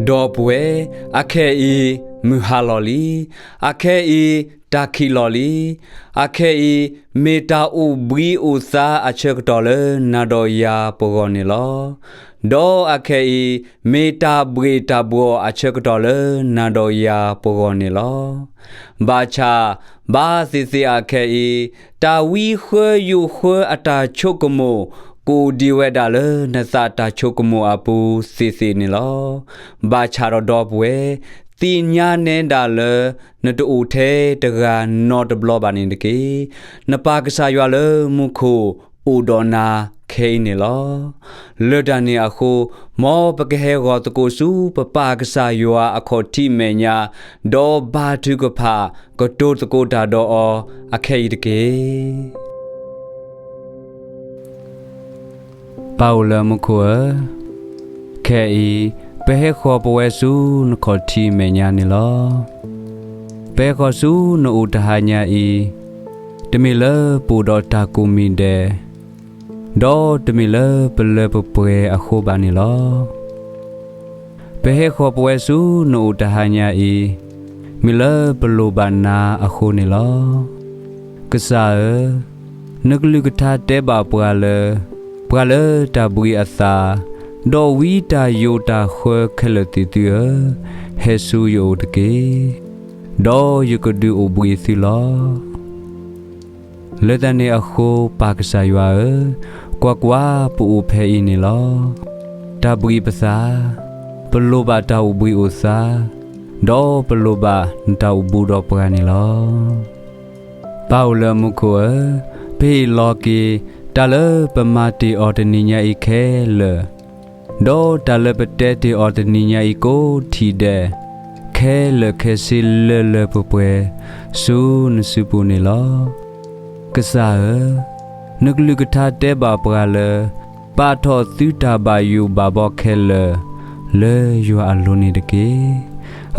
ဒီပုၢ်ဝဲၢ်, အခဲအံၤမုၢ်ဟါလီၤလံ. အခဲအံၤတၢ်ခံးလီၤလံ. အခဲအံၤ မ့ၢ်တၢ်အိၣ်ဘှံးအိၣ်သါအဆၢကတီၢ်လၢနၤဒီးယၤပဂီၢ်န့ၣ်လီၤ. ဒီးအခဲအံၤ မ့ၢ်တၢ်ဘှ့ၣ်တၢ်ဘှီၣ်အဆၢကတီၢ်လၢနၤဒီးယၤပဂီၢ်န့ၣ်လီၤ. ဘၣ်ဆၣ်, ဘၣ်သ့ၣ်သ့ၣ်အခဲအံၤ, တၢ်ဝံဃၢယိးဃၢအတၢ်ဆိကမိၣ် ကအိၣ်ဒံးဝဲဒၣ်လၢနသးတၢ်ဆိကမိၣ်အပူၤသ့ၣ်သ့ၣ်န့ၣ်လီၤ. ဘၣ်ဆၣ်ဒီးဒီပုၢ်ဝဲၢ်, သ့ၣ်ညါနဲဒၣ်လၢ နတအိၣ်ထဲတဂၤနီတဘျီဘၣ်န့ၣ်တက့ၢ်. နပၢ်ကစၢ်ယွၤလၢမူခိၣ်အိၣ်ဒီးနၤခဲအံၤန့ၣ်လီၤ. လၢတၢ်န့ၣ်အဃိ, မ်ပကဟဲဂီၤသကိးဆူပပၢ်ကစၢ်ယွၤအခီၣ်ထံးမဲာ်ညါ, ဒီးဘါထုကဖၣ်ကတိၤသကိးတၢ်ဒီးအီၤအခဲအံၤတက့ၢ်. ပၢ်အိၣ်လၢမူခိၣ်ဧၢ, ခဲအံၤ ပဟဲဃီၤပဝဲဆူနခီၣ်ထံးမဲာ်ညါန့ၣ်လီၤ. ပဟဲဃီၤဆူနအိၣ်တဟါညါအံၤ, တမ့ၢ်လၢပအိၣ်ဒီးတၢ်ကိးမံၤဒဲး, ဒီးတမ့ၢ်လၢပလၢပပှဲၤအဃိဘၣ်န့ၣ်လီၤ. ပဟဲဃီၤပဝဲဆူနအိၣ်တဟါညါအံၤ, မ့ၢ်လၢပလိၣ်ဘၣ်နၤအဃိန့ၣ်လီၤ. ကစၢ်ဧၢ, နကလုၢ်ကထါတဲဘၣ်ပှၤလၢ, ပှၤလၢတၢ်ဘှံးအသး, ဒီးဝံတၢ်ယိးတၢ်ဃၢခဲလၢာ်သ့ၣ်သုဧၢ, ဟဲဆူယအိၣ်တက့ၢ်. ဒီးယကဒုးအိၣ်ဘှံးသုလီၤ. လၢတၢ်န့ၣ်အဃိပၢ်ကစၢ်ယွၤဧၢ, ကွၢ်ကွၢ်ပအိၣ်ဖဲအံၤန့ၣ်လီၤ. တၢ်ဘှံးပသး, ပလိၣ်ဘၣ်တၢ်အိၣ်ဘှံးအိၣ်သါ, ဒီးပလိၣ်ဘၣ်နတၢ်အိၣ်ဘူးဒီးပှၤန့ၣ်လီၤ. ပၢ်အိၣ်လၢမူခိၣ်ဧၢ, ပဟ့ၣ်လီၤက့ၤ တၢ်လၢပမၤတ့ၢ်အီၤတနံၤညါအံၤခဲလၢာ်, ဒီးတၢ်လၢပတဲတ့ၢ်အီၤတနံၤညါအံၤကိးထံၣ်ဒဲး, ခဲလၢာ်ခဲဆ့လၢလၢပှဲၤပှဲၤ, ဆူနစုပူၤန့ၣ်လီၤ. ကစၢ်ဧၢ, နကလုၢ်ကထါတဲဘၣ်ပှၤလၢ, ပာ်ထီၣ်သုတၢ်ဘၣ်ယိၣ်ဘၣ်ဘီခဲလၢာ်, လၢယွၤအလိၤန့ၣ်တက့ၢ်.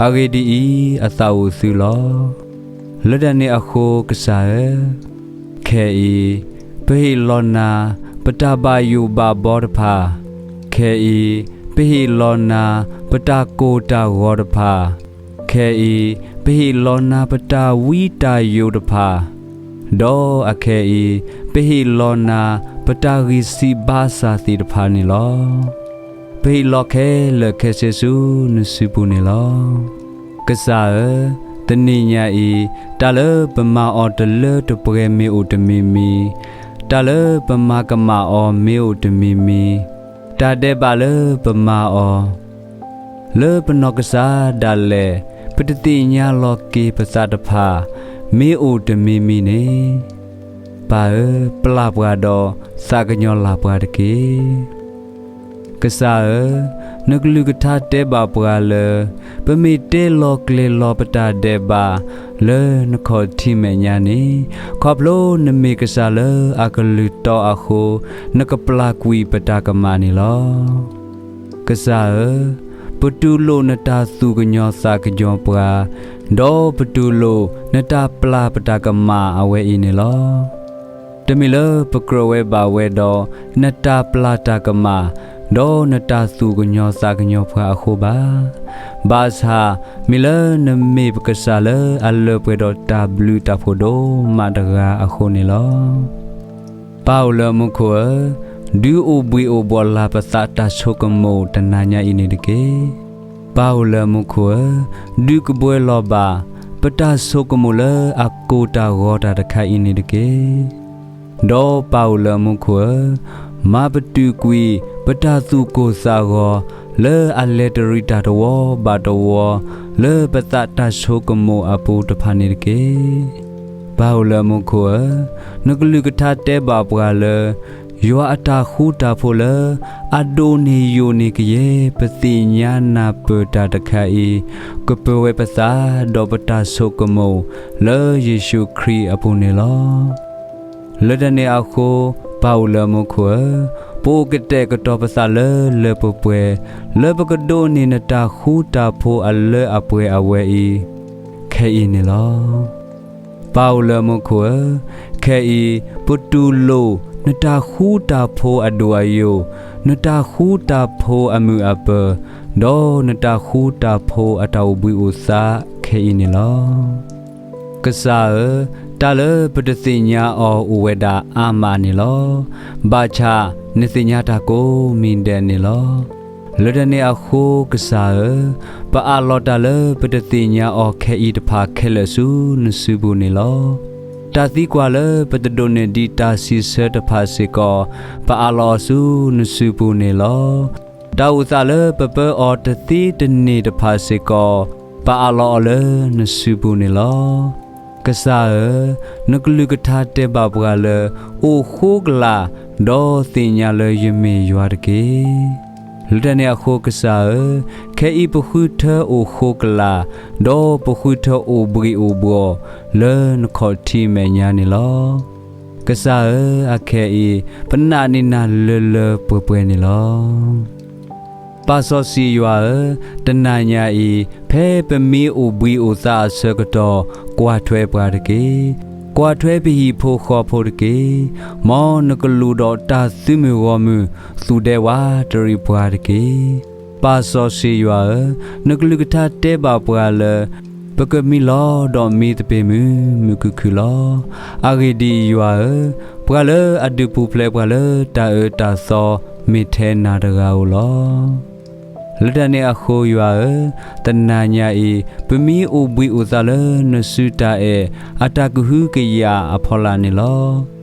အဂ့ၢ်ဒ်အံၤ, အသးအိၣ်သုလီၤ. လၢတၢ်န့ၣ်အဃိကစၢ်ဧၢ, ခဲအံၤ, ပဟ့ၣ်လီၤနၤ, ပတၢ်ဘၣ်ယိၣ်ဘၣ်ဘီတဖၣ်, ခဲအံၤ, ပဟ့ၣ်လီၤနၤ, ပတၢ်ကိၢ်တၢ်ဂီၤတဖၣ်, ခဲအံၤ, ပဟ့ၣ်လီၤနၤပတၢ်ဝံတၢ်ယိးတဖၣ်, ဒီးအခဲအံၤ, ပဟ့ၣ်လီၤနၤ, ပတၢ်ဂံၢ်စၢ်ဘါစၢ်သ့ၣ်တဖၣ်န့ၣ်လီၤ. ပဟ့ၣ်လီၤခဲလၢာ်ခဲဆ့ဆူနစုပူၤန့ၣ်လီၤ. ကစၢ်ဧၢ, တနံၤညါအံၤ, တၢ်လၢပမၤအီၤတလၢတပှဲၤမ့ၢ်အိၣ်တမံၤမံၤ, တၢ်လၢပမၤကမၣ်အီၤမ့ၢ်အိၣ်တမံၤမံၤ, တၢ်ဒဲးဘးလၢပမၤအီၤ လၢပနီၢ်ကစၢ်ဒၣ်လဲာ် ပတသ့ၣ်ညါလီၤက့ၤပသးတဖၣ် မ့ၢ်အိၣ်တမံၤမံၤန့ၣ်, ပၢ်ဧၢ, ပျၢ်ပှၤဒီးသးကညီၤလၤပှၤတက့ၢ်. ကစၢ်ဧၢ, နကလုၢ်ကထါတဲဘၣ်ပှၤလၢ, ပမ့ၢ်တဲလီၤကျဲၤလီၤပတၢ်ဒဲးဘး လၢနခီၣ်ထံးမဲာ်ညါန့ၣ်, ခီဖျိနမ့ၢ်ကစၢ်လၢအကလုၢ်တီအဃိ, နကပျၢ်ကွံာ်ပတၢ်ကမၣ်န့ၣ်လီၤ. ကစၢ်ဧၢ, ပတူၢ်လိာ်နတၢ်သူၣ်ကညီၤသးကညီၤပှၤ, ဒီးပတူၢ်လိာ်နတၢ်ပျၢ်ပတၢ်ကမၣ်အဝဲအံၤန့ၣ်လီၤ. တမ့ၢ်လၢပကြၢးဝဲဘၣ်ဝဲဒီးနတၢ်ပျၢ်တၢ်ကမၣ်, ဒီးနတၢ်သူၣ်ကညီၤသးကညီၤပှၤအဃိဘၣ်. ဘၣ်ဆၣ်, မ့ၢ်လၢနမ့ၢ်ပကစၢ်လၢအလၢပှဲၤဒီးတၢ်ဘျုးတၢ်ဖှိၣ်ဒိၣ်မးတဂၤအဃိန့ၣ်လီၤ. ပၢ်အိၣ်လၢမူခိၣ်ဧၢ, ဒုးအိၣ်ဘှံးအိၣ်ဘှီၣ်လၢ်ပသးတၢ်ဆိကမိၣ်တနၤညါအံၤန့ၣ်တက့ၢ်. ပၢ်အိၣ်လၢမူခိၣ်ဧၢ, ဒုးကဘှဲလီၤဘၣ် ပတၢ်ဆိကမိၣ်လၢအကိၢ်တၢ်ဂီၤတၢ်တခါအံၤန့ၣ်တက့ၢ်. ဒီးပၢ်အိၣ်လၢမူခိၣ်ဧၢ, မၤပတုာ်ကွံာ်ပတၢ်သူၣ်ကိၢ်သးဂီၤ လၢအလဲၤတရံးတၢ်တဝီဘၣ်တဝီ လၢပသးတၢ်ဆိကမိၣ်အပူၤတဖၣ်န့ၣ်တက့ၢ်. ပၢ်အိၣ်လၢမူခိၣ်ဧၢ, နကလုၢ်ကထါတဲဘၣ်ပှၤလၢ ယွၤအတၢ်ဃူတၢ်ဖိးလၢ အဒိၣ်န့ၢ်ယိာ်န့ၢ်ကယဲၢ် ပသ့ၣ်ညါနၢ်ပၢၢ်တၢ်တခါအံၤ, ကပၢၤဝဲပသးဒီးပတၢ်ဆိကမိၣ် လၢယ့ၣ်ၡူးခရံာ်အပူၤန့ၣ်လီၤ. လၢတၢ်န့ၣ်အဃိ, ပၢ်အိၣ်လၢမူခိၣ်ဧၢ, ပအိၣ်ကတဲာ်ကတီၤပသးလၢလၢပှဲၤပှဲၤ လၢပကဒိးန့ၢ်နတၢ်ဃူတၢ်ဖိးအလၢအပှဲၤအဝဲအံၤ ခဲအံၤန့ၣ်လီၤ. ပၢ်အိၣ်လၢမူခိၣ်ဧၢ, ခဲအံၤ ပတူၢ်လိာ်နတၢ်ဃူတၢ်ဖိးအဒိၣ်အယိာ်, နတၢ်ဃူတၢ်ဖိးအမုာ်အပၢၤ, ဒီးနတၢ်ဃူတၢ်ဖိးအတၢ်အိၣ်ဘှံးအိၣ်သါခဲအံၤန့ၣ်လီၤ. ကစၢ်ဧၢ, တၢ်လၢပတသ့ၣ်ညါအီၤအိၣ်ဝဲဒၣ်အါမးန့ၣ်လီၤ. ဘၣ်ဆၣ်နသ့ၣ်ညါတၢ်ကိးမံၤဒဲးန့ၣ်လီၤ. လၢတၢ်န့ၣ်အဃိကစၢ်ဧၢ, ပအးလီၤတၢ်လၢပတသ့ၣ်ညါအီၤခဲအံၤတဖၣ်ခဲလၢာ်ဆူနစုပူၤန့ၣ်လီၤ. တၢ်သံကွၢ်လၢပတဒိးန့ၢ်ဒံးတၢ်စံးဆၢတဖၣ်စ့ၢ်ကီး, ပအးလီၤအီၤဆူနစုပူၤန့ၣ်လီၤ. တၢ်အိၣ်သးလၢပပၢအီၤတသ့တန့ၢ်တဖၣ်စ့ၢ်ကီး, ပအးလီၤအီၤလၢနစုပူၤန့ၣ်လီၤ. ကစၢ်ဧၢ, နကလုၢ်ကထါတဲဘၣ်ပှၤလၢ အိၣ်ဃိကလာ်, ဒီးသ့ၣ်ညါလၢယမ့ၢ်ယွၤတက့ၢ်. လၢတၢ်န့ၣ်အဃိကစၢ်ဧၢ, ခဲအံၤပဃုထၢအိၣ်ဃိကလာ်, ဒီးပဃုထၢအိၣ်ဘှံးအိၣ်ဘှီၣ်လၢနခီၣ်ထံးမဲာ်ညါန့ၣ်လီၤ. ကစၢ်ဧၢ, အခဲအံၤ ပနာ်န့ၢ်နၤလၢလၢပှဲၤပှဲၤန့ၣ်လီၤ. ပၢ်စီဆှံယွၤဧၢ, တနၤညါအံၤ ဖဲပမံအိၣ်ဘှံးအိၣ်သါအဆၢကတီၢ်, ကွၢ်ထွဲပှၤတက့ၢ်. ကွၢ်ထွဲပဟံၣ်ဖိဃီဖိတက့ၢ်. မ်နကလူးဒီးတၢ်သုးမုၢ်ဂီၢ်မုၢ် သူၣ်ဒဲဝးတရံးပှၤတက့ၢ်. ပၢ်စီဆှံယွၤဧၢ, နကလုၢ်ကထါတဲဘၣ်ပှၤလၢ ပကမံလီၤဒီးမံသပ့ၤမုာ်မုာ်ခုၣ်ခုၣ်လီၤ. အဂ့ၢ်ဒ်အံၤ, ယွၤဧၢ, ပှၤလၢအဒုးပူၤဖျဲးပှၤလၢတၢ်အၢတၢ်သီ မ့ၢ်ထဲနၤတဂၤဧိၤလီၤ. လၢတၢ်န့ၣ်အဃိယွၤဧၢ, တနၤညါအံၤ ပမံအိၣ်ဘှံးအိၣ်သါလၢနစုတၢ်အဲၣ်အတၢ်ကဟုကယာ်အဖီလာ်န့ၣ်လီၤ.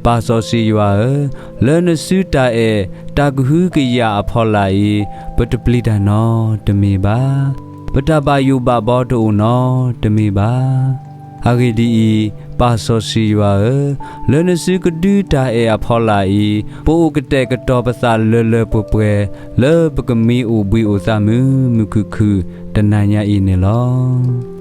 ပၢ်စီဆှံယွၤဧၢ, လၢနစုတၢ်အဲၣ်တၢ်ကဟုကယာ်အဖီလာ်အံၤ, ပတပျံၤတၢ်နီတမံၤဘၣ်. ပတၢ်ဘၣ်ယိၣ်ဘၣ်ဘီတအိၣ်နီတမံၤဘၣ်. အဂ့ၢ်ဒ်အံၤ, ပၢ်စီဆှံယွၤဧၢ, လၢနစုကဒုတၢ်အဲၣ်အဖီလာ်အံၤ, ပအိၣ်ကတဲာ်ကတီၤပသးလၢလၢပှဲၤပှဲၤ လၢပကမံအိၣ်ဘှံးအိၣ်သါမုာ်မုာ်ခုၣ်ခုၣ် တနၤညါအံၤန့ၣ်လီၤ.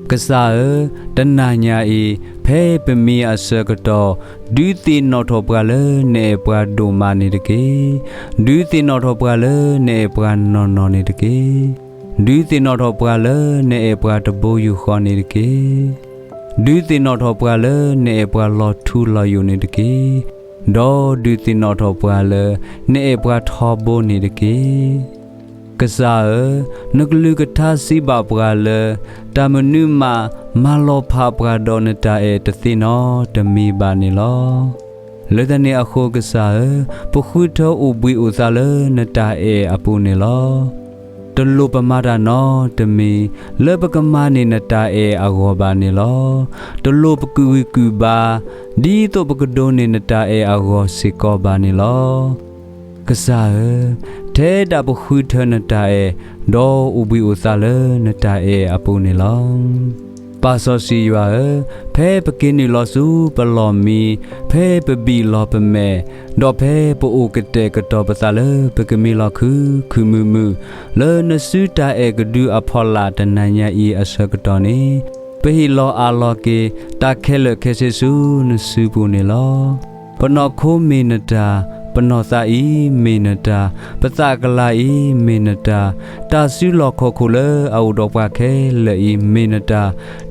ကစၢ်ဧၢ, တနၤညါအံၤ ဖဲပမံအဆၢကတီၢ်, ဒုးသ့ၣ်နီၣ်ထီၣ်ပှၤလၢနအဲၣ်ပှၤဒိၣ်မးန့ၣ်တက့ၢ်. ဒုးသ့ၣ်နီၣ်ထီၣ်ပှၤလၢနအဲၣ်ပှၤနီၢ်နီၢ်န့ၣ်တက့ၢ်. ဒုးသ့ၣ်နီၣ်ထီၣ်ပှၤလၢနအဲၣ်ပှၤတဘိယူၢ်ဃီန့ၣ်တက့ၢ်. ဒုးသ့ၣ်နီၣ်ထီၣ်ပှၤလၢနအဲၣ်ပှၤလီၤထူလီၤယိာ်န့ၣ်တက့ၢ်. ဒီးဒုးသ့ၣ်နီၣ်ထီၣ်ပှၤလၢ နအဲၣ်ပှၤထီဘိန့ၣ်တက့ၢ်. ကစၢ်ဧၢ, နကလုၢ်ကထါစံးဘၣ်ပှၤလၢ တၢ်မနုၤမး မၤလီၤဖးပှၤဒီးနတၢ်အဲၣ်တသ့နီတမံၤဘၣ်န့ၣ်လီၤ. လၢတၢ်န့ၣ်အဃိကစၢ်ဧၢ, ပဃုထၢအိၣ်ဘှံးအိၣ်သါလၢနတၢ်အဲၣ်အပူၤန့ၣ်လီၤ. တလိၣ်ပမၤတၢ်နီတမံၤ လၢပကမၤန့ၢ်နတၢ်အဲၣ်အဂီၢ်ဘၣ်န့ၣ်လီၤ. တလိၣ်ပကူၣ်ဂံၢ်ကူၣ်ဘါ ဒ်သိးပကဒိးန့ၢ်နတၢ်အဲၣ်အဂီၢ်စ့ၢ်ကီးဘၣ်န့ၣ်လီၤ. ကစၢ်ဧၢ, ထဲဒၣ်ပဃုထၢနတၢ်အဲၣ်, ဒီးအိၣ်ဘှံးအိၣ်သါလၢနတၢ်အဲၣ်အပူၤန့ၣ်လီၤ. ပၢ်စီဆှံယွၤဧၢ, ဖဲပက့ၤနုာ်လီၤဆူပလီၢ်မံ, ဖဲပဘံၣ်လီၤပမဲာ်, ဒီးဖဲပအိၣ်ကတဲာ်ကတီၤပသးလၢပကမံလီၤခုၣ်ခုၣ်မုာ်မုာ် လၢနစုတၢ်အဲၣ်ကဒုအဖီလာ်တနၤညါအံၤအဆၢကတီၢ်န့ၣ်, ပဟ့ၣ်လီၤအးလီၤက့ၤ တၢ်ခဲလၢာ်ခဲဆ့ဆူနစုပူၤန့ၣ်လီၤ. ပနီၢ်ခိမ့ၢ်နတၢ်, ပနီၢ်သးအံၤမ့ၢ်နတၢ်, ပသးကလၤအံၤမ့ၢ်နတၢ်, တၢ်စုလီၢ်ခီၣ်ခိၣ်လၢအအိၣ်ဒီးပှၤခဲလၢာ်အံၤမ့ၢ်နတၢ်,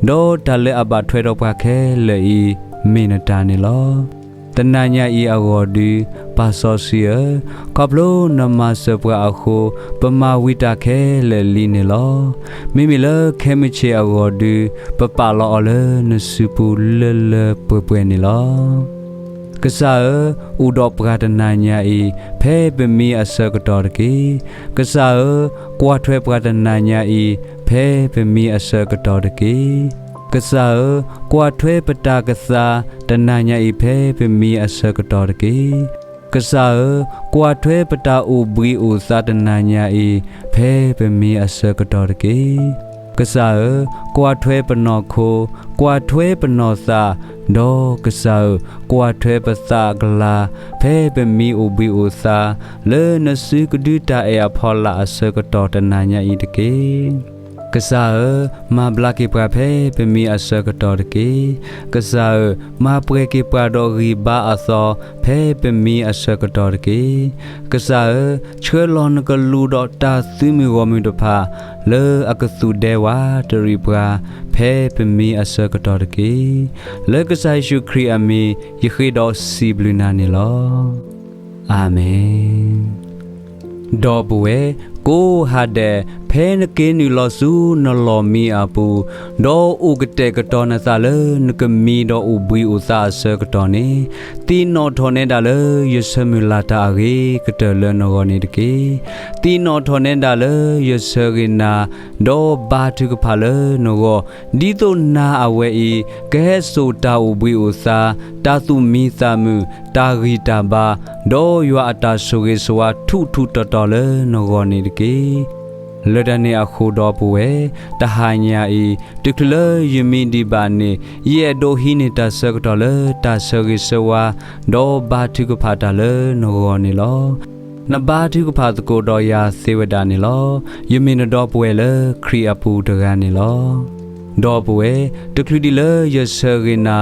ဒီးတၢ်လၢအဘၣ်ထွဲဒီးပှၤခဲလၢာ်အံၤမ့ၢ်နတၢ်န့ၣ်လီၤ. တနၤညါအံၤအဂီၢ်ဒုး, ပၢ်စီဆှံဧၢ, ခီဖျိနမၤစၢၤပှၤအဃိ, ပမၤဝံၤတၢ်ခဲလၢာ်လံန့ၣ်လီၤ. မ့မ့ၢ်လၢခဲမုၢ်ဆ့ၣ်အဂီၢ်ဒုး, ပပာ်လီၤအီၤလၢနစုပူၤလၢလၢပှဲၤပှဲၤန့ၣ်လီၤ. ကစၢ်ဧၢ, အိၣ်ဒီးပှၤတနၤညါအံၤ, ဖဲပမံအဆၢကတီၢ်တက့ၢ်. ကစၢ်ဧၢ, ကွၢ်ထွဲပှၤတနၤညါအံၤ, ဖဲပမံအဆၢကတီၢ်တက့ၢ်. ကစၢ်ဧၢ, ကွၢ်ထွဲပတၢ်ကသါတနၤညါအံၤ ဖဲပမံအဆၢကတီၢ်တက့ၢ်. ကစၢ်ဧၢ, ကွၢ်ထွဲပတၢ်အိၣ်ဘှံးအိၣ်သါတနၤညါအံၤ ဖဲပမံအဆၢကတီၢ်တက့ၢ်. ကစၢ်ဧၢ, ကွၢ်ထွဲပနီၢ်ခိ, ကွၢ်ထွဲပနီၢ်သး, ဒီးကစၢ်ဧၢ, ကွၢ်ထွဲပသးကလၤ, ဖဲပမံအိၣ်ဘှံးအိၣ်သါ လၢနစုကဒုတၢ်အဲၣ်အဖီလာ်အဆၢကတီၢ်တနၤညါအံၤတက့ၢ်. ကစၢ်ဧၢ, မၤဘျါက့ၤပှၤဖဲပမံအဆၢကတီၢ်တက့ၢ်. ကစၢ်ဧၢ, မၤပှဲၤက့ၤပှၤဒီးဂံၢ်ဘါအသီ ဖဲပမံအဆၢကတီၢ်တက့ၢ်. ကစၢ်ဧၢ, ဆှၢလီၤနကလူးဒီးတၢ်သုးမုၢ်ဂီၢ်မုၢ်တဖၣ် လၢအကသူၣ်ဒဲဝးတရံးပှၤ ဖဲပမံအဆၢကတီၢ်တက့ၢ်. လၢကစၢ်ယ့ၣ်ၡူးခရံာ်အမံၤ ယဃ့ဒီးစံးဘျုးနၤန့ၣ်လီၤ. အၤမ့ၣ်. ဒီပုၢ်ဝဲၢ်, ကိးဟါဒဲး ဖဲနက့ၤနုာ်လီၤဆူနလီၢ်မံအပူၤ, ဒီးအိၣ်ကတဲာ်ကတီၤနသးလၢနကမံဒီးအိၣ်ဘှံးအိၣ်သါအဆၢကတီၢ်န့ၣ်, သ့ၣ်နီၣ်ထီၣ်နဲဒၣ်လၢယဆၢမုၢ်လၢ်တၢ်အဂ့ၤကတၢၢ်လၢနဂီၢ်န့ၣ်တက့ၢ်. သ့ၣ်နီၣ်ထီၣ်နဲဒၣ်လၢယဆၢဂ့ၤနၤ, ဒီးဘါထုကဖၣ်လၢနဂီၢ်, ဒ်သိးနၤအဝဲအံၤ ကဟဲစိာ်တၢ်အိၣ်ဘှံးအိၣ်သါ, တၢ်သူၣ်မံသးမုာ်, တၢ်ဂံၢ်တၢ်ဘါ, ဒီးယွၤအတၢ်ဆိၣ်ဂ့ၤဆိၣ်ဝါထူးထူးတီၤတီၤလၢနဂီၢ်န့ၣ်တက့ၢ်. လၢတၢ်န့ၣ်အဃိဒီပုၢ်ဝဲၢ်, တဟါညါအံၤ တချုးလၢယမံဒံးဘၣ်န့ၣ်, ယအဲၣ်ဒိးဟံးန့ၢ်တၢ်ဆၢကတီၢ်လၢတၢ်ဆၢဂ့ၤဆၢဝါ, ဒီးဘါထုကဖၣ်တၢ်လၢနဂီၢ်န့ၣ်လီၤ. နဘါထုကဖၣ်သကိးဒီးယၤသ့ဝဲဒၣ်န့ၣ်လီၤ. ယမ့ၢ်နဒီပုၢ်ဝဲၢ်လၢခရံာ်အပူၤတဂၤန့ၣ်လီၤ. ဒီပုၢ်ဝဲၢ်, တချုးဒံးလၢယဆၢဂ့ၤနၤ,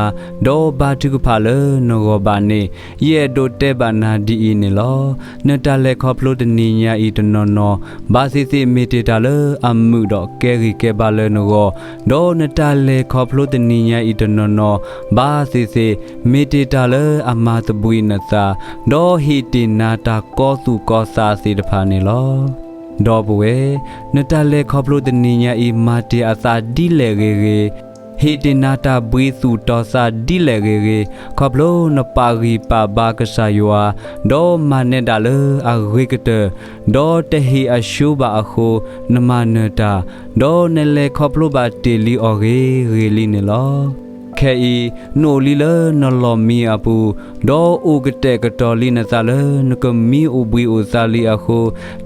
ဒီးဘါထုကဖၣ်လၢနဂီၢ်ဘၣ်န့ၣ်, ယအဲၣ်ဒိးတဲဘၣ်နၤဒ်အံၤန့ၣ်လီၤ. နတၢ်လဲၤခီဖျိတနံၤညါအံၤတနီၤနီၤ, ဘၣ်သ့ၣ်သ့ၣ်မ့ၢ်တ့ၢ်တၢ်လၢအမုာ်ဒီးကဲဂံၢ်ကဲဘါလၢနဂီၢ်, ဒီးနတၢ်လဲၤခီဖျိတနံၤညါအံၤတနီၤနီၤ, ဘၣ်သ့ၣ်သ့ၣ် မ့ၢ်တ့ၢ်တၢ်လၢအမၤသဘှံးနသး, ဒီးဟ့ၣ်တ့ၢ်နၤတၢ်ကီသူၣ်ကီသးသ့ၣ်တဖၣ်န့ၣ်လီၤ. ဒီပုၢ်ဝဲၢ်, နတၢ်လဲၤခီဖျိတနံၤညါအံၤ မၤတ့ၢ်အသးဒ်လဲၣ်ဂ့ၤဂ့ၤ, ဟ့ၣ်တ့ၢ်နၤတၢ်ဘှံးသူၣ်တီၤသးဒ်လဲၣ်ဂ့ၤဂ့ၤ, ခီဖျိနပာ်ဂံၢ်ပာ်ဘါကစၢ်ယွၤ, ဒီးမၤနဲဒၣ်လၢအဂ့ၤကတၢၢ်, ဒီးတဟ့ၣ်အဆှိဘၣ်အဃိ, နမၤနၢၤတၢ်, ဒီးနလဲၤခီဖျိဘၣ်တ့ၢ်လံအီၤဂ့ၤဂ့ၤလံန့ၣ်လီၤ. ခဲအံၤ, နအိၣ်လံလၢနလီၢ်မံအပူၤ, ဒီးအိၣ်ကတဲာ်ကတီၤလံနသးလၢနကမံအိၣ်ဘှံးအိၣ်သါလံအဃိ,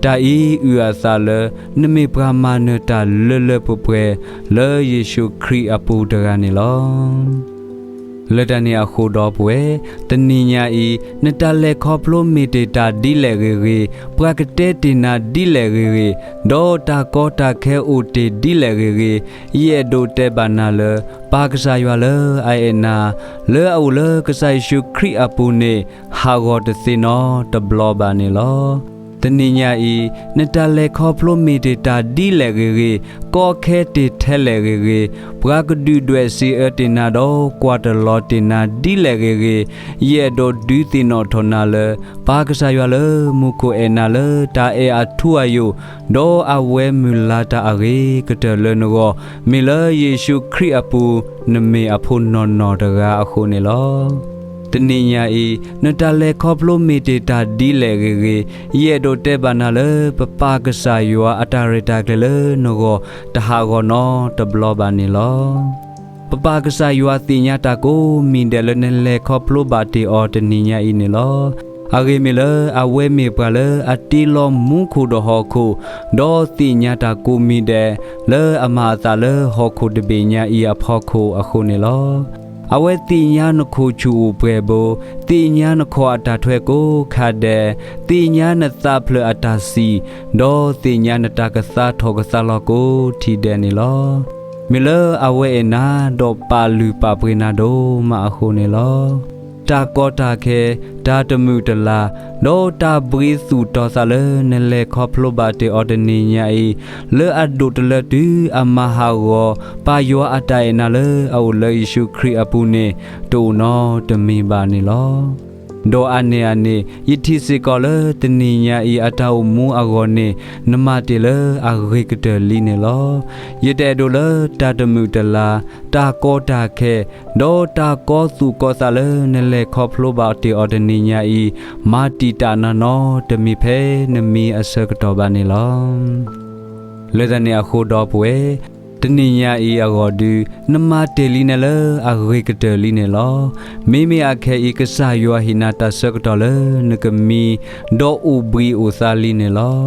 တၢ်အံၤအုၣ်အသးလၢ နမ့ၢ်ပှၤမၤနၢၤတၢ်လၢလၢပှဲၤပှဲၤ လၢယ့ၣ်ၡူးခရံာ်အပူၤတဂၤန့ၣ်လီၤ. လၢတၢ်န့ၣ်အဃိဒီပုၢ်ဝဲၢ်, တနံၤညါအံၤ နတၢ်လဲၤခီဖျိမ့ၢ်တ့ၢ်တၢ်ဒ်လဲၣ်ဂ့ၤဂ့ၤ, ပှၤကတဲတ့ၢ်နၤဒ်လဲၣ်ဂ့ၤဂ့ၤ, ဒီးတၢ်ကီတၢ်ခဲအိၣ်တ့ၢ်ဒ်လဲၣ်ဂ့ၤဂ့ၤ, ယအဲၣ်ဒိးတဲဘၣ်နၤလၢ ပၢ်ကစၢ်ယွၤလၢအအဲၣ်နၤ, လၢအအိၣ်လၢကစၢ်ယ့ၣ်ၡူးခရံာ်အပူၤန့ၣ် ဟးဂီၤတသ့နီတဘျီဘၣ်န့ၣ်လီၤ. တနံၤညါအံၤ နတၢ်လဲၤခီဖျိမ့ၢ်တ့ၢ်တၢ်ဒ်လဲၣ်ဂ့ၤဂ့ၤ, ကီခဲတ့ၢ်ထဲလဲၣ်ဂ့ၤဂ့ၤ, ပှၤကဒုၣ်ဒွဲၣ်စံးအၢတ့ၢ်နၤဒီးကွၢ်တလီၤတ့ၢ်နၤဒ်လဲၣ်ဂ့ၤဂ့ၤ, ယအဲၣ်ဒိးဒုးသ့ၣ်နီၣ်ထီၣ်နၤလၢ ပၢ်ကစၢ်ယွၤလၢမူခိၣ်အဲၣ်နၤလၢတၢ်အဲၣ်အထူအယိာ်, ဒီးအဝဲမုၢ်လၢ်တၢ်အဂ့ၤကတၢၢ်လၢနဂီၢ်, မ့ၢ်လၢယ့ၣ်ၡူးခရံာ်အပူၤ နမ့ၢ်အဖိနီၢ်နီၢ်တဂၤအဃိန့ၣ်လီၤ. တနံၤညါအံၤ နတၢ်လဲၤခီဖျိမ့ၢ်တ့ၢ်တၢ်ဒ်လဲၣ်ဂ့ၤဂ့ၤ, ယအဲၣ်ဒိးတဲဘၣ်နၤလၢ ပပၢ်ကစၢ်ယွၤအတၢ်ရဲၣ်တၢ်ကျဲၤလၢနဂီၢ် တဟးဂီၤနီတဘျီဘၣ်န့ၣ်လီၤ. ပပၢ်ကစၢ်ယွၤသ့ၣ်ညါတၢ်ကိးမံၤဒဲးလၢနလဲၤခီဖျိဘၣ်တ့ၢ်အီၤတနံၤညါအံၤန့ၣ်လီၤ. အဂ့ၢ်မ့ၢ်လၢအဝဲမ့ၢ်ပှၤလၢအတ့လီၤမူခိၣ်ဒီးဟီၣ်ခိၣ်, ဒီးသ့ၣ်ညါတၢ်ကိးမံၤဒဲး လၢအမၤအသးလၢဟီၣ်ခိၣ်တဘ့ၣ်ညါအံၤအဖီခိၣ်အဃိန့ၣ်လီၤ. အဝဲသ့ၣ်ညါနခိၣ်ဆူၣ်အိၣ်ပှဲၤဘိ, သ့ၣ်ညါနခီၣ်အတၢ်ထွဲကိးခါဒဲး, သ့ၣ်ညါနသးဖျၢၣ်အတၢ်စံၣ်, ဒီးသ့ၣ်ညါနတၢ်ကသါထီၣ်ကသါလီၤကိးထံၣ်ဒဲးန့ၣ်လီၤ. မ့ၢ်လၢအဝဲအဲၣ်နၤ ဒီးပာ်လုၢ်ပာ်ပှ့ၤနၤဒိၣ်မးအဃိန့ၣ်လီၤ. တၢ်ကီတၢ်ခဲ, တၢ်တမုာ်တလၤ, ဒီးတၢ်ဘှံးသူၣ်တီၤသးလၢနလဲၤခီဖျိဘၣ်တ့ၢ်အီၤတနံၤညါအံၤ, လၢအဒိၣ်တလၢတုၤအမၤဟးဂီၤ ပၢ်ယွၤအတၢ်အဲၣ်နၤလၢအအိၣ်လၢယ့ၣ်ၡူးခရံာ်အပူၤန့ၣ် တအိၣ်နီတမံၤဘၣ်န့ၣ်လီၤ. ဒီးအန့ၣ်အန့ၣ် ယထံၣ်စ့ၢ်ကီးလၢတနံၤညါအံၤအတၢ်အိၣ်မူအဂီၢ်န့ၣ် နမၤတ့ၢ်လၢအဂ့ၤကတၢၢ်လံန့ၣ်လီၤ. ယတအဲၣ်ဒိးလၢတၢ်တမုာ်တလၤ, တၢ်ကီတၢ်ခဲ, ဒီးတၢ်ကီသူၣ်ကီသးလၢနလဲၤခီဖျိဘၣ်တ့ၢ်အီၤတနံၤညါအံၤ, မၤတံာ်တာ်နၤနီတမံၤဖဲနမံအဆၢကတီၢ်ဘၣ်န့ၣ်လီၤ. လၢတၢ်န့ၣ်အဃိဒီပုၢ်ဝဲၢ်, တနံၤညါအံၤအဂီၢ်ဒုး နမၤတ့ၢ်လံနၤလၢအဂ့ၤကတၢၢ်လံန့ၣ်လီၤ. မ့မ့ၢ်အခဲအံၤ ကစၢ်ယွၤဟ့ၣ်နၤတၢ်ဆၢကတီၢ်လၢနကမံ ဒီးအိၣ်ဘှံးအိၣ်သါလံန့ၣ်လီၤ.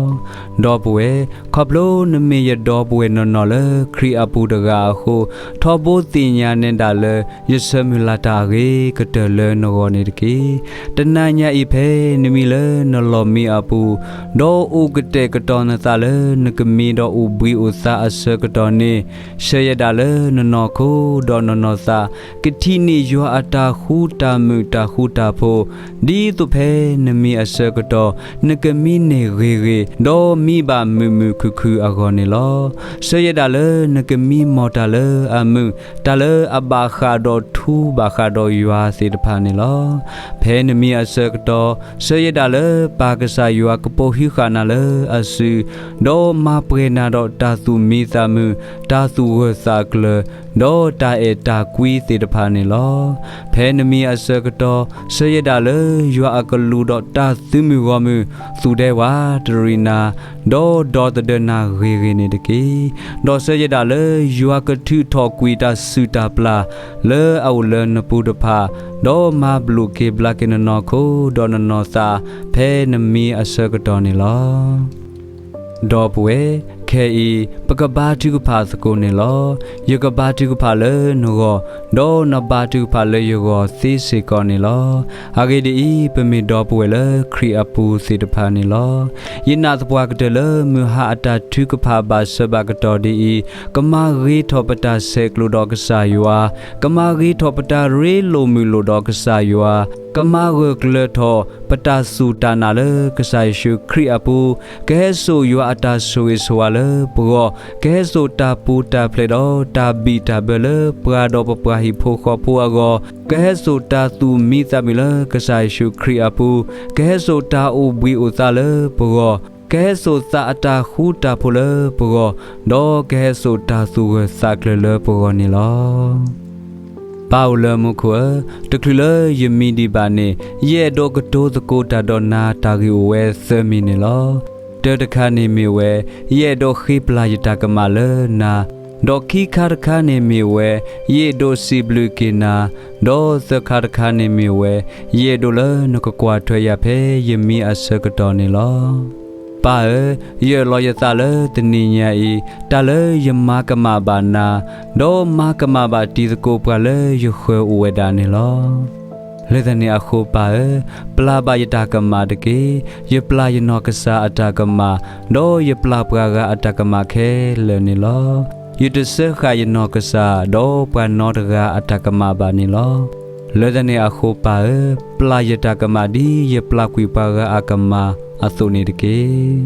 ဒီပုၢ်ဝဲၢ်, ခီဖျိနမ့ၢ်ယဒီပုၢ်ဝဲၢ်နီၢ်နီၢ်လၢခရံာ်အပူၤတဂၤအဃိ, ထီဘိသ့ၣ်ညါနဲဒၣ်လၢ ယဆၢမုၢ်လၢ်တၢ်အဂ့ၤကတၢၢ်လၢနဂီၢ်န့ၣ်တက့ၢ်. တနၤညါအံၤဖဲနမံလၢနလီၢ်မံအပူၤ, ဒီးအိၣ်ကတဲာ်ကတီၤနသးလၢနကမံဒီးအိၣ်ဘှံးအိၣ်သါအဆၢကတီၢ်န့ၣ်, ဆၢယဲၢ်ဒၣ်လၢနနီၢ်ခိဒီးနနီၢ်သး ကထံၣ်န့ၢ်ယွၤအတၢ်ဃူတၢ်မုာ်တၢ်ဃူတၢ်ဖိး, ဒ်သိးဖဲနမံအဆၢကတီၢ် နကမံန့ၢ်ဂ့ၤဂ့ၤ, ဒီးမံဘၣ်မုာ်မုာ်ခုၣ်ခုၣ်အဂီၢ်န့ၣ်လီၤ. ဆၢယဲၢ်ဒၣ်လၢနကမံမီၢ်တၢ်လၢအမုာ်, တၢ်လၢအဘၣ်ဃးဒီးထူဘၣ်ဃးဒီးယွၤသ့ၣ်တဖၣ်န့ၣ်လီၤ. ဖဲနမံအဆၢကတီၢ် ဆၢယဲၢ်ဒၣ်လၢပၢ်ကစၢ်ယွၤကပိာ်ဟုဃာ်နၤလၢအစု, ဒီးမၤပှဲၤနၤဒီးတၢ်သူၣ်မံသးမုာ်, တၢ်သူၣ်ဂၢၢ်သးကျၢၤ, ဒီးတၢ်အဲၣ်တၢ်ကွံသ့ၣ်တဖၣ်န့ၣ်လီၤ. ဖဲနမံအဆၢကတီၢ် ဆၢယဲၢ်ဒၣ်လၢယွၤအကလူးဒီးတၢ်သုးမုၢ်ဂီၢ်မုၢ် သူၣ်ဒဲဝးတရံးနၤ, ဒီးဒီသဒၢနၤဂ့ၤဂ့ၤန့ၣ်တက့ၢ်. ဒီးဆၢယဲၢ်ဒၣ်လၢယွၤကထုးထီၣ်ကွံာ်တၢ်စုၣ်တၢ်ပျၢ် လၢအအိၣ်လၢနပူၤတဖၣ်, ဒီးမၤဘျုးက့ၤဘျါက့ၤနနီၢ်ခိဒီးနနီၢ်သး ဖဲနမံအဆၢကတီၢ်န့ၣ်လီၤ. ဒီပုၢ်ဝဲၢ်, ခဲအံၤ ပကဘါထုကဖၣ်သကိးန့ၣ်လီၤ. ယကဘါထုကဖၣ်လၢနဂီၢ်, ဒီးနဘါထုကဖၣ်လၢယဂီၢ်သ့စ့ၢ်ကီးန့ၣ်လီၤ. အဂ့ၢ်ဒ်အံၤ, ပမ့ၢ်ဒီပုၢ်ဝဲၢ်လၢခရံာ်အပူၤသ့ၣ်တဖၣ်န့ၣ်လီၤ. ယနာ်သပှၢ်ကတၢၢ်လၢမုၢ်ဟါအတၢ်ထုကဖၣ်ဘၣ်ဆၢဘၣ်ကတီၢ်ဒ်အံၤ, ကမၤဂ့ၤထီၣ်ပတၢ်ဆဲးကျိးဒီးကစၢ်ယွၤ, ကမၤဂ့ၤထီၣ်ပတၢ်ရ့လိာ်မုာ်လိာ်ဒီးကစၢ်ယွၤ, ကမၤဂၢၢ်ကျၢၤထီၣ် ပတၢ်စူၢ်တၢ်နာ်လၢကစၢ်ယ့ၣ်ၡူးခရံာ်အပူၤ, ကဟဲစိာ်ယွၤအတၢ်ဆိၣ်ဂ့ၤဆိၣ်ဝါလၢပဂီၢ်, ကဟဲစိာ်တၢ်ပူၤတၢ်ဖျဲးဒီးတၢ်ဘံၣ်တၢ်ဘၢလၢပှၤဒီးပပှၤဟံၣ်ဖိဃီဖိအဂီၢ်, ကဟဲစိာ်တၢ်သူၣ်မံသးမုာ်လၢကစၢ်ယ့ၣ်ၡူးခရံာ်အပူၤ, ကဟဲစိာ်တၢ်အိၣ်ဘှံးအိၣ်သါလၢပဂီၢ်, ကဟဲစိာ်သးအတၢ်ဃူတၢ်ဖိးလၢပဂီၢ်, ဒီးကဟဲစိာ်တၢ်သူၣ်ဂၢၢ်သးကျၢၤလၢပဂီၢ်န့ၣ်လီၤ. ပၢ်အိၣ်လၢမူခိၣ်ဧၢ, တချုးလၢယမံဒံးဘၣ်န့ၣ်, ယအဲၣ်ဒိးကတိၤသကိးတၢ်ဒီးနၤတၢ်ဂ့ၢ်အိၣ်ဝဲသၢမံၤန့ၣ်လီၤ. တၢတခါန့ၣ်မ့ၢ်ဝဲ, ယအဲၣ်ဒိးဃ့ပျၢ်ယတၢ်ကမၣ်လၢနၤ, ဒီးခံခါတခါန့ၣ်မ့ၢ်ဝဲ, ယအဲၣ်ဒိးစံးဘျုးက့ၤနၤ, ဒီးသၢခါတခါန့ၣ်မ့ၢ်ဝဲ, ယအဲၣ်ဒိးလၢနကကွၢ်ထွဲယၤဖဲယမံအဆၢကတီၢ်န့ၣ်လီၤ. ပၢ်ဧၢ, ယအၢၣ်လီၤယသးလၢတနံၤညါအံၤ, တၢ်လၢယမၤကမၣ်ဘၣ်နၤ, ဒီးမၤကမၣ်ဘၣ်တံၤသကိးပှၤလၢယဃၢၤအိၣ်ဝဲဒၣ်န့ၣ်လီၤ. လၢတၢ်န့ၣ်အဃိပၢ်ဧၢ, ပျၢ်ဘၣ်ယတၢ်ကမၣ်တက့ၢ်. ယပျၢ်ယနီၢ်ကစၢ်အတၢ်ကမၣ်, ဒီးယပျၢ်ပှၤဂၤအတၢ်ကမၣ်ခဲလၢာ်န့ၣ်လီၤ. ယတစၢဃာ်ယနီၢ်ကစၢ်, ဒီးပှၤနီတဂၤအတၢ်ကမၣ်ဘၣ်န့ၣ်လီၤ. လၢတၢ်န့ၣ်အဃိပၢ်ဧၢ, ပျၢ်ယတၢ်ကမၣ်ဒ်ယပျၢ်ကွံာ်ပှၤဂၤအကမၣ်အသိးန့ၣ်တက့ၢ်.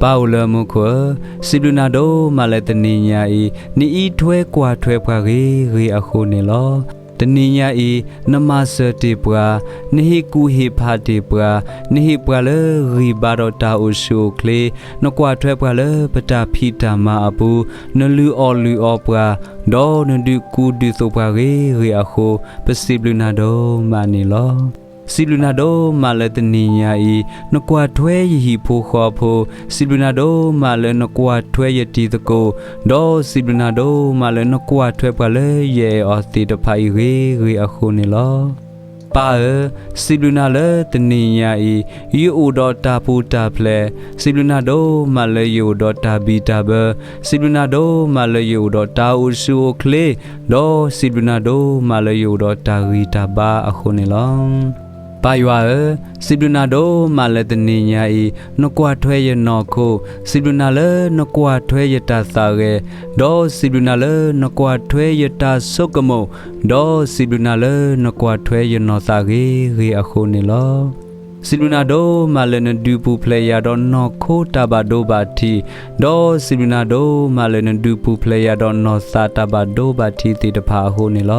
ပၢ်အိၣ်လၢမူခိၣ်ဧၢ, စံးဘျုးနၤဒိၣ်မးလၢတနံၤညါအံၤ, နအံးထွဲကွၢ်ထွဲပှၤဂ့ၤဂ့ၤအဃိန့ၣ်လီၤ. တနံၤညါအံၤ, နမၤစၢၤတ့ၢ်ပှၤ, နဟ့ၣ်ကူၣ်ဟ့ၣ်ဖးတ့ၢ်ပှၤ, နဟ့ၣ်ပှၤလၢဂံၢ်ဘါဒီးတၢ်အိၣ်ဆူၣ်အိၣ်ချ့, နကွၢ်ထွဲပှၤလၢပတၢ်ဖံးတၢ်မၤအပူၤ, နလုၢ်အီၣ်လုၢ်အီပှၤ, ဒီးနဒုးကူဒုးသိးပှၤဂ့ၤဂ့ၤအဃိ, ပစံးဘျုးနၤဒိၣ်မးန့ၣ်လီၤ. စံးဘျုးနၤဒိၣ်မးလၢတနံၤညါအံၤ, နကွၢ်ထွဲယဟံၣ်ဖိဃီဖိ, စံးဘျုးနၤဒိၣ်မးလၢနကွၢ်ထွဲယတံၤသကိး, ဒီးစံးဘျုးနၤဒိၣ်မးလၢနကွၢ်ထွဲပှၤလၢယအဲၣ်အီၤသ့ၣ်တဖၣ်အံၤဂ့ၤဂ့ၤအဃိန့ၣ်လီၤ. ပၢ်ဧၢ, စံးဘျုးနၤလၢတနံၤညါအံၤ, ယအိၣ်ဒီးတၢ်ပူၤတၢ်ဖျဲး, စံးဘျုးနၤဒိၣ်မးလၢယအိၣ်ဒီးတၢ်ဘံၣ်တၢ်ဘၢ, စံးဘျုးနၤဒိၣ်မးလၢယအိၣ်ဒီးတၢ်အိၣ်ဆူၣ်အိၣ်ချ့, ဒီးစံးဘျုးနၤဒိၣ်မးလၢယအိၣ်ဒီးတၢ်ဂံၢ်တၢ်ဘါအဃိန့ၣ်လီၤ. ပၢ်ယွၤဧၢ, စံးဘျုးနၤဒိၣ်မးလၢတနံၤညါအံၤ, နကွၢ်ထွဲယနီၢ်ခိ, စံးဘျုးနၤလၢနကွၢ်ထွဲယတၢ်သးဂဲၤ, ဒီးစံးဘျုးနၤလၢနကွၢ်ထွဲယတၢ်ဆိကမိၣ်, ဒီးစံးဘျုးနၤလၢနကွၢ်ထွဲယနီၢ်သးဂ့ၤဂ့ၤအဃိန့ၣ်လီၤ. စံးဘျုးနၤဒိၣ်မးလၢနဒုးပူၤဖျဲးယၤဒီးနီၢ်ခိတၢ်ဘၣ်ဒိဘၣ်ထံး, ဒီးစံးဘျုးနၤဒိၣ်မးလၢနဒုးပူၤဖျဲးယၤဒီးနီၢ်သးတၢ်ဘၣ်ဒိဘၣ်ထံးသ့ၣ်တဖၣ်အဃိန့ၣ်လီ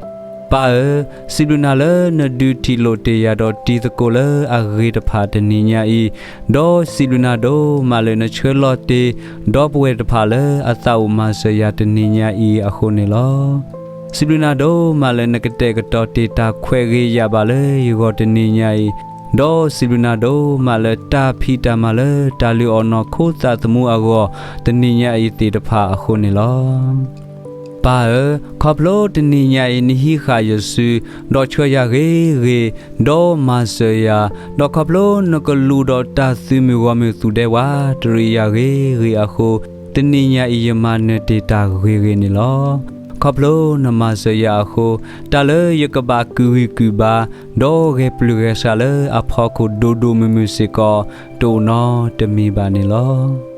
ၤ. ပၢ်ဧၢ, စံးဘျုးနၤလၢနဒုးထံၣ်လိာ်တ့ၢ်ယၤဒီးတံၤသကိးလၢအဂ့ၤတဖၣ်တနံၤညါအံၤ, ဒီးစံးဘျုးနၤဒိၣ်မးလၢနဆှၢလီၤတ့ၢ် ဒီပုၢ်ဝဲၢ်တဖၣ်လၢအသးအိၣ်မၤစၢၤယၤတနံၤညါအံၤအဃိန့ၣ်လီၤ. စံးဘျုးနၤဒိၣ်မးလၢနကတဲာ်ကတီၤတ့ၢ်တၢ်ခွဲးဂ့ၤယာ်ဘၣ်လၢယဂီၢ်တနံၤညါအံၤ, ဒီးစံးဘျုးနၤဒိၣ်မးလၢတၢ်ဖံးတၢ်မၤလၢတၢ်လုၢ်အီၣ်နီၢ်ခိသးသမူအဂီၢ် တနံၤညါအံၤသ့ၣ်တဖၣ်အဃိန့ၣ်လီၤ. ပၢ်ဧၢ, ခီဖျိတနံၤညါအံၤနဟံးဃာ်ယစု, ဒီးဆှၢယၤဂ့ၤဂ့ၤ, ဒီးမၤစၢၤယၤ, ဒီးခီဖျိနကလူးဒီးတၢ်သုးမုၢ်ဂီၢ်မုၢ်သူၣ်ဒဲဝးတရံးယၤဂ့ၤဂ့ၤအဃိ, တနံၤညါအံၤယမၤနၢၤတ့ၢ်တၢ်ဂ့ၤဂ့ၤန့ၣ်လီၤ. ခီဖျိနမၤစၢၤယၤအဃိ, တၢ်လၢယကဘၣ်ကုၢ်ဂံၢ်ကုၢ်ဘါ, ဒီးဂဲၤပျုၢ်ဂဲၤဆှးလၢအဖီခိၣ်ဒိၣ်ဒိၣ်မုၢ်မုၢ်စ့ၢ်ကီး, တအိၣ်နီတမံၤဘၣ်န့ၣ်လီၤ.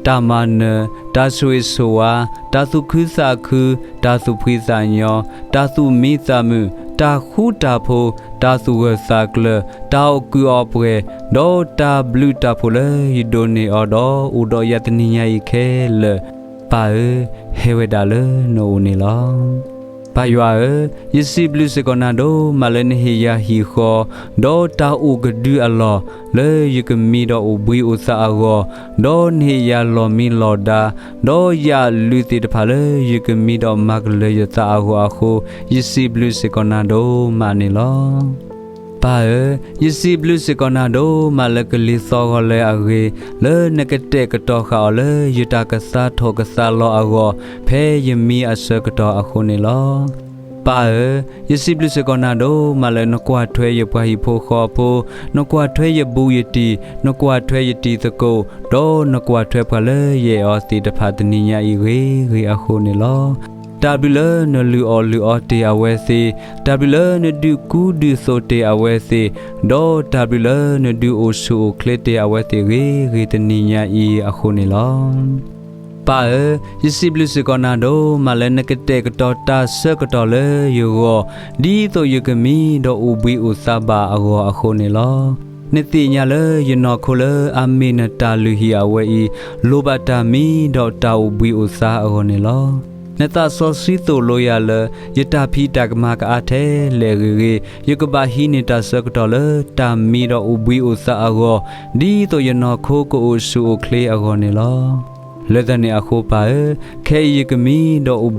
တၢ်မၤနၢၤ, တၢ်ဆိၣ်ဂ့ၤဆိၣ်ဝါ, တၢ်သူၣ်ခုသးခု, တၢ်သူၣ်ဖှံသးညီ, တၢ်သူၣ်မံသးမုာ်, တၢ်ဃူတၢ်ဖိး, တၢ်သူၣ်ဂၢၢ်သးကျၢၤ, တၢ်အိၣ်ကုၢ်အိၣ်ပှဲၤ, ဒီးတၢ်ဘျုးတၢ်ဖှိၣ်လၢယဒိးန့ၢ်အီၤဒီးအိၣ်ဒီးယၤတနံၤညါအံၤခဲလၢာ်, ပၢ်ဧၢ, ဟဲဝဲဒၣ်လၢနအိၣ်န့ၣ်လီၤ. ပၢ်ယွၤဧၢ, ယစံးဘျုးစ့ၢ်ကီးနၤဒိၣ်မးလၢနဟ့ၣ်ယၤဟံၣ်ဃီ, ဒီးတၢ်အိၣ်ကဒုအလီၢ်, လၢယကမံဒီးအိၣ်ဘှံးအိၣ်သါအဂီၢ်, ဒီးနဟ့ၣ်ယၤလီၢ်မံလီၢ်ဒါ, ဒီးယလုၢ်သ့ၣ်တဖၣ်လၢယကမံဒီးမၤကလၢၤယသးအဂီၢ်အဃိ, ယစံးဘျုးစ့ၢ်ကီးနၤဒိၣ်မးန့ၣ်လီၤ. ပၢ်ဧၢ, ယစံးဘျုးစ့ၢ်ကီးနၤဒိၣ်မးလၢကလံၤသီဂီၤလၢအဂ့ၤ, လၢနကတဲာ်ကတီၤဃာ်အီၤလၢယတၢ်ကသါထီၣ်ကသါလီၤအဂီၢ်, ဖဲယမံအဆၢကတီၢ်အဃိန့ၣ်လီၤ. ပၢ်ဧၢ, ယစံးဘျုးစ့ၢ်ကီးနၤဒိၣ်မးလၢနကွၢ်ထွဲယပှၤဟံၣ်ဖိဃီဖိ, နကွၢ်ထွဲယဘူးယတံၢ်, နကွၢ်ထွဲယတံၤသကိး, ဒီးနကွၢ်ထွဲပှၤလၢယအဲၣ်အီၤသ့ၣ်တဖၣ်တနံၤညါအံၤဂ့ၤဂ့ၤအဃိန့ၣ်လီၤ. တၢ်ဘျုးလၢနလုၢ်အီၣ်လုၢ်အီတ့ၢ်အဝဲသ့ၣ်, တၢ်ဘျုးလၢနဒုးကူဒုးသိးတ့ၢ်အဝဲသ့ၣ်, ဒီးတၢ်ဘျုးလၢနဒုးအိၣ်ဆူၣ်အိၣ်ချ့တ့ၢ်အဝဲသ့ၣ်ဂ့ၤဂ့ၤတနံၤညါအံၤအဃိန့ၣ်လီၤ. ပၢ်ဧၢ, ယစံးဘျုးစ့ၢ်ကီးနၤဒိၣ်မးလၢနကတဲာ်ကတီၤတၢ်ဆၢကတီၢ်လၢယဂီၢ်, ဒ်သိးယကမံဒီးအိၣ်ဘှံးအိၣ်သါဘၣ်အဂီၢ်အဃိန့ၣ်လီၤ. နသ့ၣ်ညါလၢယနီၢ်ခိလၢအမ့ၢ်နတၢ်လုၢ်ဟံၣ်အဝဲအံၤ, လိၣ်ဘၣ်တၢ်မံဒီးတၢ်အိၣ်ဘှံးအိၣ်သါအဂီၢ်န့ၣ်လီၤ. နသးစီဆှံသိၣ်လိယၤလၢ ယတၢ်ဖံးတၢ်ကမၤကအါထဲလဲၣ်ဂ့ၤဂ့ၤ, ယကဘၣ်ဟံးန့ၢ်တၢ်ဆၢကတီၢ်လၢတၢ်မံဒီးအိၣ်ဘှံးအိၣ်သါအဂီၢ်, ဒ်သိးယနီၢ်ခိကအိၣ်ဆူၣ်အိၣ်ချ့အဂီၢ်န့ၣ်လီၤ. လၢတၢ်န့ၣ်အဃိပၢ်ဧၢ, ခဲအံၤယကမံ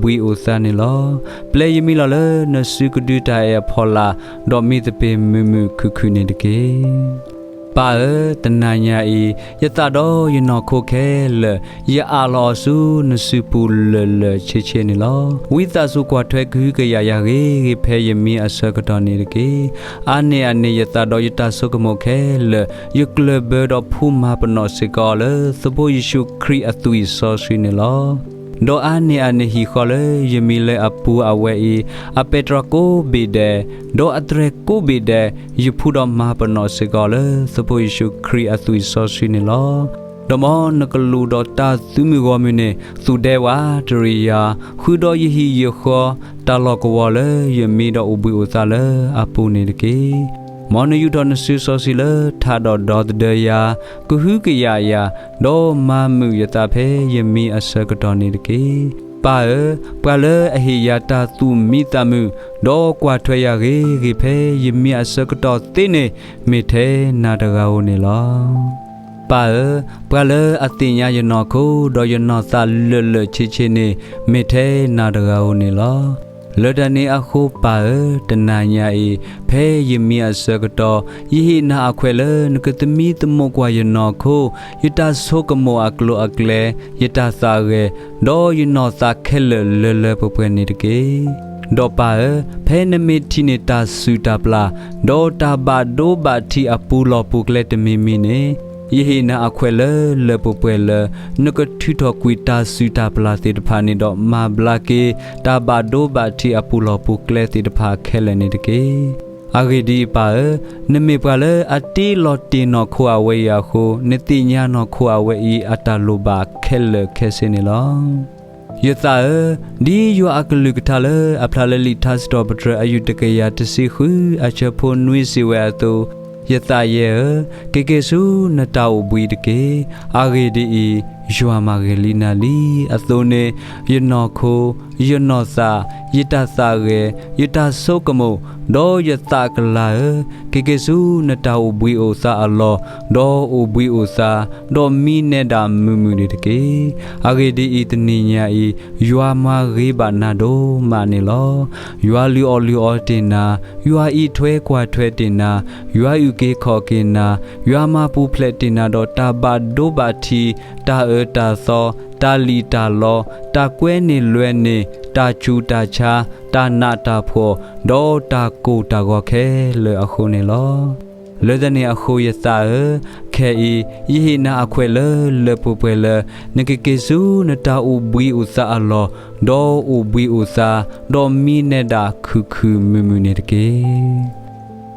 ဒီးအိၣ်ဘှံးအိၣ်သါန့ၣ်လီၤ. ပျဲယမံလီၤလၢနစုကဒုတၢ်အဲၣ်အဖီလာ်, ဒီးမံသပ့ၤမုာ်မုာ်ခုၣ်ခုၣ်န့ၣ်တက့ၢ်. ပၢ်ဧၢ, တနၤညါအံၤ, ယသးဒီးယနီၢ်ခိခဲလၢာ်, ယအးလီၤအီၤဆူနစုပူၤလၢာ်လၢာ်ဆ့ဆ့န့ၣ်လီၤ. ဝံသးစူၤကွၢ်ထွဲကဟုကယာ်ယၤဂ့ၤဂ့ၤဖဲယမံအဆၢကတီၢ်န့ၣ်တက့ၢ်. အါန့ၢ်အန့ၣ်ယသးဒီးယတၢ်ဆိကမိၣ်ခဲလၢာ်, ယကျၢၢ်ဘၢဒီးဖှူမၤပနီၣ်စ့ၢ်ကီးအီၤလၢ သဘိယ့ၣ်ၡူးခရံာ်အသွံၣ်စီဆှံန့ၣ်လီၤ. ဒီးအါန့ၢ်အန့ၣ်ဟံၣ်ဃီလၢယမံလၢအပူၤအဝဲအံၤ, အပဲတြီကိးဘ့ၣ်ဒဲး, ဒီးအတြဲၤကိးဘ့ၣ်ဒဲး, ယဖှူဒီးမၤပနီၣ်စ့ၢ်ကီးအီၤလၢ သဘိယ့ၣ်ၡူးခရံာ်အသွံၣ်စီဆှံန့ၣ်လီၤ. ဒီးမ်နကလူးဒီးတၢ်သုးမုၢ်ဂီၢ်မုၢ်န့ၣ် သူၣ်ဒဲဝးတရံးယၤ, ဃုာ်ဒီးယဟံၣ်ယဃီ, တၢ်လီၢ်ကဝီၤလၢယမံဒီးအိၣ်ဘှံးအိၣ်သါလၢအပူၤန့ၣ်တက့ၢ်. မ်နယူာ်ထီၣ်နစုစီဆှံလၢထးဒီးဒီသဒၢယၤ, ကဟုကယာ်ယၤ, ဒီးမၤမုာ်ယသးဖဲယမံအဆၢကတီၢ်န့ၣ်တက့ၢ်. ပၢ်ဧၢ, ပှၤလၢအဟ့ၣ်ယၤတၢ်သူၣ်မံသးမုာ်, ဒီးကွၢ်ထွဲယၤဂ့ၤဂ့ၤဖဲယမံအဆၢကတီၢ်သ့န့ၣ်, မ့ၢ်ထဲနၤတဂၤဧိၤန့ၣ်လီၤ. ပၢ်ဧၢ, ပှၤလၢအသ့ၣ်ညါယနီၢ်ခိ, ဒီးယနီၢ်သးလၢာ်လၢာ်ဆ့ဆ့န့ၣ်, မ့ၢ်ထဲနၤတဂၤဧိၤန့ၣ်လီၤ. လၢတၢ်န့ၣ်အဃိပၢ်ဧၢ, တနၤညါအံၤ, ဖဲယမံအဆၢကတီၢ်, ယဟ့ၣ်နၤအခွဲးလၢနကသမံသမိးကွၢ်ယနီၢ်ခိ, ယတၢ်ဆိကမိၣ်အကျိၤအကျဲ, ယတၢ်သးဂဲၤ, ဒီးယနီၢ်သးခဲလၢာ်လၢလၢပှဲၤပှဲၤန့ၣ်တက့ၢ်. ဒီးပၢ်ဧၢ, ဖဲနမ့ၢ်ထံၣ်န့ၢ်တၢ်စုၣ်တၢ်ပျၢ်, ဒီးတၢ်ဘၣ်ဒိဘၣ်ထံးအပူၤလီၢ်ပူၤကျဲတမံၤမံၤန့ၣ်, ယဟ့ၣ်နၤအခွဲးလၢလၢပှဲၤပှဲၤလၢ နကထုးထီၣ်ကွံာ်တၢ်စုၣ်တၢ်ပျၢ်သ့ၣ်တဖၣ်န့ၣ်ဒီးမၤဘျါက့ၤ တၢ်ဘၣ်ဒိဘၣ်ထံးအပူၤလီၢ်ပူၤကျဲသ့ၣ်တဖၣ်ခဲလၢာ်န့ၣ်တက့ၢ်. အဂ့ၢ်ဒ်အံၤပၢ်ဧၢ, နမ့ၢ်ပှၤလၢအတ့လီၤတ့ၢ်နီၢ်ခိအဝဲအံၤအဃိ, နသ့ၣ်ညါနီၢ်ခိအဝဲအံၤအတၢ်လိၣ်ဘၣ်ခဲလၢာ်ခဲဆ့န့ၣ်လီၤ. ယသးဧၢ, ဒ်ယွၤအကလုၢ်ကထါလၢအဖျါလၢလံာ်ထါစံးထီၣ်ပတြၢၤအယူၢ်တကယၤတဆံဃုအဆၢဖိနွံစံးဝဲအသိး, ယသးယဲၢ်ဧၢ, က့ၤက့ၤဆူနတၢ်အိၣ်ဘှံးတက့ၢ်. အဂ့ၢ်ဒ်အံၤ, ယွၤမၤဂ့ၤလံနၤလံ. အသိးန့ၣ်, ယနီၢ်ခိ, ယနီၢ်သး, ယတၢ်သးဂဲၤ, ယတၢ်ဆိကမိၣ်, ဒီးယသးကလၤဧၢ, က့ၤက့ၤဆူနတၢ်အိၣ်ဘှံးအိၣ်သါအလီၢ်, ဒီးအိၣ်ဘှံးအိၣ်သါ, ဒီးမံနဲဒၣ်မုာ်မုာ်န့ၣ်တက့ၢ်. အဂ့ၢ်ဒ်အံၤ, တနံၤညါအံၤ, ယွၤမၤဂ့ၤဘၣ်နၤဒိၣ်မးန့ၣ်လီၤ. ယွၤလုၢ်အီၣ်လုၢ်အီတ့ၢ်နၤ, ယွၤအံးထွဲကွၢ်ထွဲတ့ၢ်နၤ, ယွၤအုၣ်က့ၤခီၣ်က့ၤနၤ, ယွၤမၤပူၤဖျဲးတ့ၢ်နၤဒီးတၢ်ဘၣ်ဒိဘၣ်ထံး, တၢ်အၢတၢ်သီ, တၢ်လံၣ်တၢ်လီ, တၢ်ကွဲန့ၢ်လွဲန့ၢ်, တၢ်ဆူးတၢ်ဆါ, တၢ်နးတၢ်ဖှီၣ်, ဒီးတၢ်ကိၢ်တၢ်ဂီၤခဲလၢာ်အဃိန့ၣ်လီၤ. လၢတၢ်န့ၣ်အဃိယသးဧၢ, ခဲအံၤ, ယဟ့ၣ်နၤအခွဲးလၢလၢပှဲၤပှဲၤလၢ နကက့ၤဆူနတၢ်အိၣ်ဘှံးအိၣ်သါအလီၢ်, ဒီးအိၣ်ဘှံးအိၣ်သါ, ဒီးမံနဲဒၣ်ခုၣ်ခုၣ်မုာ်မုာ်န့ၣ်တက့ၢ်.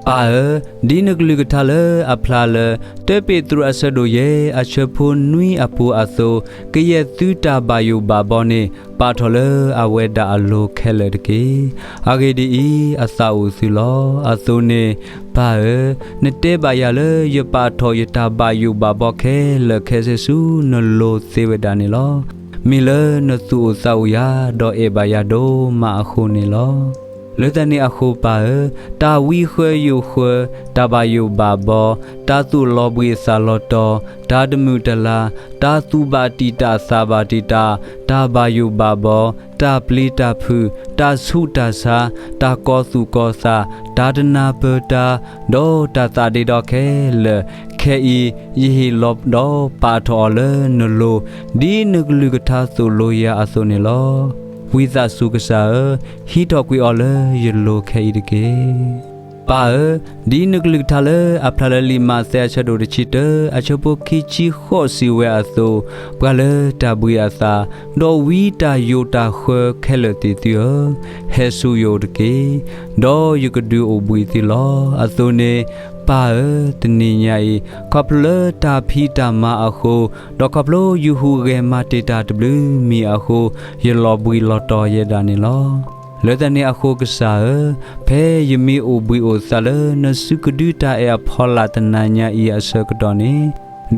ပၢ်ဧၢ, ဒ်နကလုၢ်ကထါလၢအဖျါလၢ တၢပ့းတရူးအဆၢဒိၣ်ယဲၢ်အဆၢဖိနွံအပူၤအသိး, ကယဲၢ်သုတၢ်ဘၣ်ယိၣ်ဘၣ်ဘီန့ၣ် ပာ်ထီၣ်လၢအဝဲဒၣ်အလိၤခဲလၢာ်တက့ၢ်. အဂ့ၢ်ဒ်အံၤ, အသးအိၣ်သုလီၤ. အသိးန့ၣ်, ပၢ်ဧၢ, နတဲဘၣ်ယၤလၢယပာ်ထီၣ်ယတၢ်ဘၣ်ယိၣ်ဘၣ်ဘီခဲလၢာ်ခဲဆ့ဆူနလိၤသ့ဝဲဒၣ်န့ၣ်လီၤ. မ့ၢ်လၢနသူၣ်အိၣ်သးအိၣ်ယၤ ဒီးအဲၣ်ဘၣ်ယၤဒိၣ်မးအဃိန့ၣ်လီၤ. လၢတၢ်န့ၣ်အဃိပၢ်ဧၢ, တၢ်ဝံဃၢယိးဃၢ, တၢ်ဘၣ်ယိၣ်ဘၣ်ဘီ, တၢ်သူၣ်လီၤဘှံးသးလီၤတီၤ, တၢ်တမုာ်တလၤ, တၢ်သူၣ်ဘၣ်တံာ်တာ်သးဘၣ်တံာ်တာ်, တၢ်ဘၣ်ယိၣ်ဘၣ်ဘီ, တၢ်ပျံၤတၢ်ဖုး, တၢ်ဆူးတၢ်ဆါ, တၢ်ကီသူၣ်ကီသး, တၢ်တနၢ်ပၢၢ်တၢ်, ဒီးတၢ်သးဒ့ဒီခဲလၢာ်, ခဲအံၤ ယဟ့ၣ်လီၤဒီးပာ်ထီၣ်အီၤလၢနလိၤ, ဒ်နကလုၢ်ကထါသိၣ်လိယၤအသိးန့ၣ်လီၤ. ဝံသးစူၤကစၢ်ဧၢ, ဟံးထီၣ်ကွံာ်အီၤလၢယလိၤခဲအံၤတက့ၢ်. ပၢ်ဧၢ, ဒ်နကလုၢ်ကထါလၢအဖျါလၢလံာ်မးသဲအဆၢဒိၣ်တဆံတၢ အဆၢဖိခံဆံဃိးစံးဝဲအသိး, ပှၤလၢတၢ်ဘှံးအသး, ဒီးဝံတၢ်ယိးတၢ်ဃၢခဲလၢာ်သ့ၣ်သုဧၢ, ဟဲဆူယအိၣ်တက့ၢ်. ဒီးယကဒုးအိၣ်ဘှံးသုလီၤ. အသိးန့ၣ်, ပၢ်ဧၢ, တနံၤညါအံၤ, ခီဖျိလၢတၢ်ဖံးတၢ်မၤအဃိ, ဒီးခီဖျိယဟူးဂဲၤမၤတ့ၢ်တၢ်တဘျုးမံၤအဃိ, ယလီၤဘှံးလီၤတီၤယဲဒၣ်န့ၣ်လီၤ. လၢတၢ်န့ၣ်အဃိကစၢ်ဧၢ, ဖဲယမ့ၢ်အိၣ်ဘှံးအိၣ်သါလၢနစုကဒုတၢ်အဲၣ်အဖီလာ်တနၤညါအံၤအဆၢကတီၢ်န့ၣ်,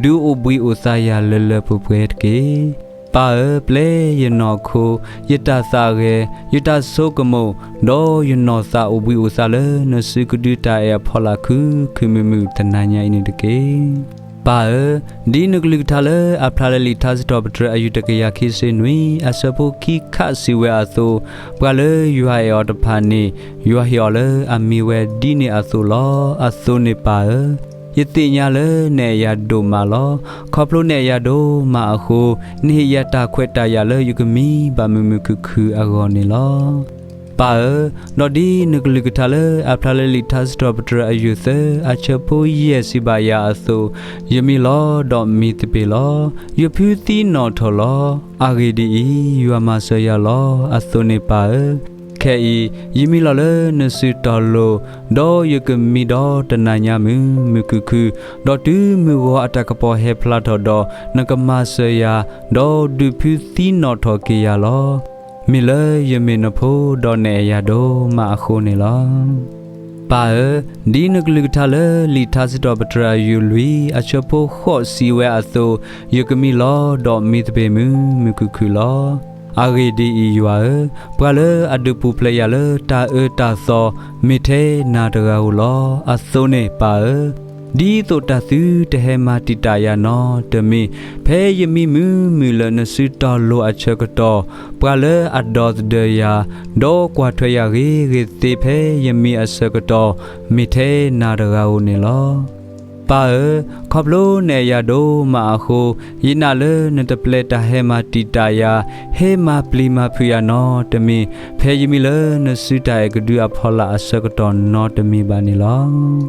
ဒုးအိၣ်ဘှံးအိၣ်သါယၤလၢလၢပှဲၤပှဲၤတက့ၢ်. ပၢ်ဧၢ, ပျဲယနီၢ်ခိ, ယတၢ်သးဂဲၤ, ယတၢ်ဆိကမိၣ်, ဒီးယနီၢ်သးအိၣ်ဘှံးအိၣ်သါလၢနစုကဒုတၢ်အဲၣ်အဖီလာ်ခုခုမုာ်မုာ်တနၤညါအံၤန့ၣ်တက့ၢ်. ပၢ်ဧၢ, ဒ်နကလုၢ်ကထါလၢအဖျါလၢလံာ်ထါစံးထီၣ်ပတြၢၤအယုၢ်တကယၤခံဆံနွံ အဆၢဖိခံခးစံးဝဲအသိး, ပှၤလၢယွၤအဲၣ်အီၤတဖၣ်န့ၣ်, ယွၤဟ့ၣ်အီၤလၢအမံၤဝဲဒ်န့ၣ်အသိးလီၤ. အသိးန့ၣ်ပၢ်ဧၢ, ယသ့ၣ်ညါလၢနအဲၣ်ယၤဒိၣ်မးလီၤ. ခီဖျိနအဲၣ်ယၤဒိၣ်မးအဃိ, နဟ့ၣ်ယၤတၢ်ခွဲးတၢ်ယာ်လၢယကမံဘၣ်မုာ်မုာ်ခုၣ်ခုၣ်အဂီၢ်န့ၣ်လီၤ. ပၢ်ဧၢ, ဒီးဒ်နကလုၢ်ကထါလၢအဖျါလၢလံာ်ထါစံးထီၣ်ပတြၢၤအယုၢ်သၢ အဆၢဖိယဲၢ်စံးဘၣ်ယၤအသိး, ယမံလီၤဒီးမံသပ့ၤလီၤ. ယဖုသံနီၣ်ထီၣ်လီၤ. အဂ့ၢ်ဒ်အံၤ, ယွၤမၤစၢၤယၤလီၤ. အသိးန့ၣ်ပၢ်ဧၢ, ခဲအံၤ, ယမံလီၤလၢနစုတီၤလိၤ, ဒီးယကမံဒီးတနၤညါမုာ်မုာ်ခုၣ်ခုၣ်, ဒီးတုၤမုၢ်ဂီၤအတၢ်ကပီၤဟဲဖျါထီၣ်ဒီး, နကမၤစၢၤယၤ, ဒီးဒုးဖုသံနီၣ်ထီၣ်က့ၤယၤလီၤ. မ့ၢ်လၢယမ့ၢ်နဖိဒီးနအဲၣ်ယၤဒိၣ်မးအဃိန့ၣ်လီၤ. ပၢ်ဧၢ, ဒ်နကလုၢ်ကထါလၢလံာ်ထါစံးထီၣ်ပတြၢၤအယုၢ်လွံၢ် အဆၢဖိဃိးစံးဝဲအသိး, ယကမံလီၤဒီးမံသပ့ၤမုာ်မုာ်ခုၣ်ခုၣ်လီၤ. အဂ့ၢ်ဒ်အံၤ, ယွၤဧၢ, ပှၤလၢအဒုးပူၤဖျဲးယၤလၢတၢ်အၢတၢ်သီ, မ့ၢ်ထဲနၤတဂၤဧိၤလီၤ. အသိးန့ၣ်ပၢ်ဧၢ, ဒ်သိးတၢ်သုတဟဲမၤတံာ်တာ်ယၤနီတမံၤ, ဖဲယမံမုာ်မုာ်လၢနစုတီၤလိၤအဆၢကတီၢ်, ပှၤလၢအဒီသဒၢယၤ, ဒီးကွၢ်ထွဲယၤဂ့ၤဂ့ၤသ့ဖဲယမံအဆၢကတီၢ်, မ့ၢ်ထဲနၤတဂၤဧိၤန့ၣ်လီၤ. ပၢ်ဧၢ, ခီဖျိနအဲၣ်ယၤဒိၣ်မးအဃိ, ယနာ်လၢနတပျဲတၢ်ဟဲမၤတံာ်တာ်ယၤ, ဟဲမၤပျံၤမၤဖုးယၤနီတမံၤ, ဖဲယမံလၢနစုတၢ်အဲၣ်ကဒုအဖီလာ်အဆၢကတီၢ်နီတမံၤဘၣ်န့ၣ်လီ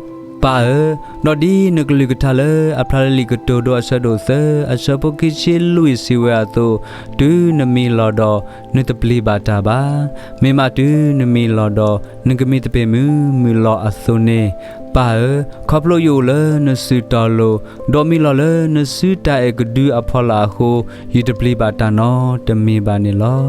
ၤ. ပၢ်ဧၢ, ဒီးဒ်နကလုၢ်ကထါလၢအဖျါလၢလံာ်ကတိၤဒိအဆၢဒိၣ်သၢ အဆၢဖိခံဆံလွံၢ်စံးဝဲအသိး, တုၤနမံလီၤဒီး, နတပျံၤဘၣ်တၢ်ဘၣ်. မ့ၢ်မးတုၤနမံလီၤဒီး, နကမံသပ့ၤမုာ်မုာ်လီၤအသိးန့ၣ်, ပၢ်ဧၢ, ခီဖျိယအိၣ်လၢနစုတီၤလိၤ, ဒီးမံလီၤလၢနစုတၢ်အဲၣ်ကဒုအဖီလာ်အဃိ, ယတပျံၤဘၣ်တၢ်နီတမံၤဘၣ်န့ၣ်လီၤ.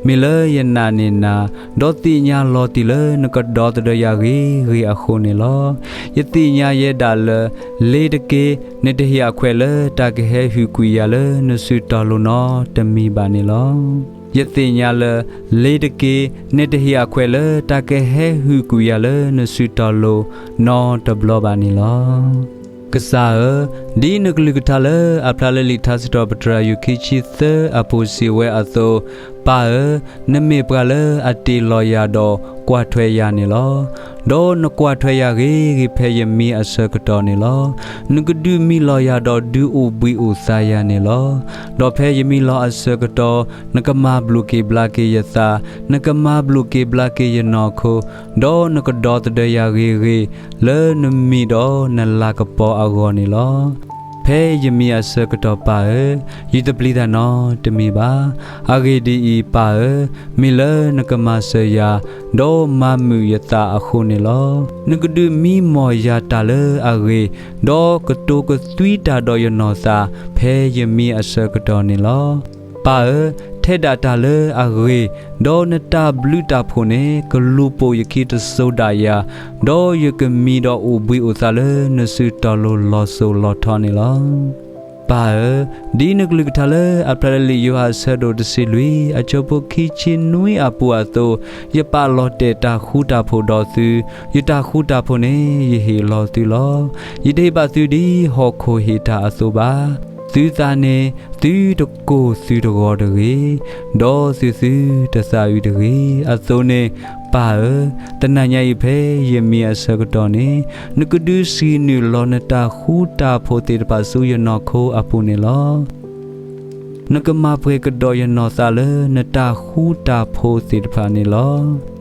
မ့ၢ်လၢယနာ်န့ၢ်နၤ, ဒီးသ့ၣ်ညါလီၤတံၢ်လၢနကဒီသဒၢယၤဂ့ၤဂ့ၤအဃိန့ၣ်လီၤ. ယသ့ၣ်ညါယဲဒၣ်လၢ, လ့ၤတက့ၢ်, နတဟ့ၣ်အခွဲးလၢတၢ်ကဟဲဟုၣ်ကွံာ်ယၤလၢနစုတီၤလိၤနီတမံၤဘၣ်န့ၣ်လီၤ. ယသ့ၣ်ညါလၢ, လ့ၤတက့ၢ်, နတဟ့ၣ်အခွဲးလၢတၢ်ကဟဲဟုၣ်ကွံာ်ယၤလၢနစုတီၤလိၤနီတဘျီဘၣ်န့ၣ်လီၤ. ကစၢ်ဧၢ, ဒ်နကလုၢ်ကထါလၢအဖျါလၢလံာ်ထါစံးထီၣ်ပတြၢၤအယုၢ်ခံဆံသၢအပူၤစံးဝဲအသိး, ပၢ်ဧၢ, နမ့ၢ်ပှၤလၢအတ့ၢ်လီၤယၤဒီးကွၢ်ထွဲယၤန့ၣ်လီၤ. ဒီးနကွၢ်ထွဲယၤဂ့ၤဂ့ၤဖဲယမံအဆၢကတီၢ်န့ၣ်လီၤ. နကဒုးမံလီၤယၤဒီးဒုးအိၣ်ဘှံးအိၣ်သါယၤန့ၣ်လီၤ. ဒီးဖဲယမံလီၤအဆၢကတီၢ်, နကမၤဘျုးက့ၤဘျါက့ၤယသး, နကမၤဘျုးက့ၤဘျါက့ၤယနီၢ်ခိ, ဒီးနကဒီသဒၢယၤဂ့ၤဂ့ၤ, လၢနမံၤဒီးနလၤကပီၤအဂီၢ်န့ၣ်လီၤ. ဖဲယမံအဆၢကတီၢ်ပၢ်ဧၢ, ယတပျံၤတၢ်နီတမံၤဘၣ်. အဂ့ၢ်ဒ်အံၤ, ပၢ်ဧၢ, မ့ၢ်လၢနကမၤစၢၤယၤ, ဒီးမၤမုာ်ယသးအဃိန့ၣ်လီၤ. နကဒုးမံမီၢ်ယၤတၢ်လၢအဂ့ၤ, ဒီးကတိၤကသွံတၢ်ဒီးယနီၢ်သး, ဖဲယမံအဆၢကတီၢ်န့ၣ်လီၤ. ပၢ်ဧၢ, ထဲဒၣ်တၢ်လၢအဂ့ၤ, ဒီးနတၢ်ဘျုးတၢ်ဖှိၣ်န့ၣ် ကလူၤပိာ်ယခံတစိၤဒၣ်ယၤ, ဒီးယကမံဒီးအိၣ်ဘှံးအိၣ်သါလၢနစုတီၤလိၤလီၤစိၤလီၤထီန့ၣ်လီၤ. ပၢ်ဧၢ, ဒ်နကလုၢ်ကထါလၢအဖျါလၢလံာ်ယိၤဟၣ်အဆၢဒိၣ်တဆံလွံၢ် အဆၢဖိခံဆံနွံအပူၤအသိး, ယပာ်လီၤတဲာ်တၢ်ဃူတၢ်ဖိးဒီးသု, ယတၢ်ဃူတၢ်ဖိးန့ၣ် ယဟ့ၣ်လီၤသုလီၤ. ယတဟ့ၣ်ဘၣ်သုဒ်ဟီၣ်ခိၣ်ဟ့ၣ်တၢ်အသိးဘၣ်. သုသးန့ၣ် သုတကိၢ်သုတဂီၤတဂ့ၤ, ဒီးသုသုတသးအုးတဂ့ၤ. အသိးန့ၣ် ပၢ်ဧၢ, တနၤညါအံၤဖဲယမံအဆၢကတီၢ်န့ၣ်, နကဒုးစံၣ်နုာ်လီၤနတၢ်ဃူတၢ်ဖိးသ့ၣ်တဖၣ်ဆူယနီၢ်ခိအပူၤန့ၣ်လီၤ. နကမၤပှဲၤကဒီးယနီၢ်သးလၢနတၢ်ဃူတၢ်ဖိးသ့ၣ်တဖၣ်န့ၣ်လီၤ.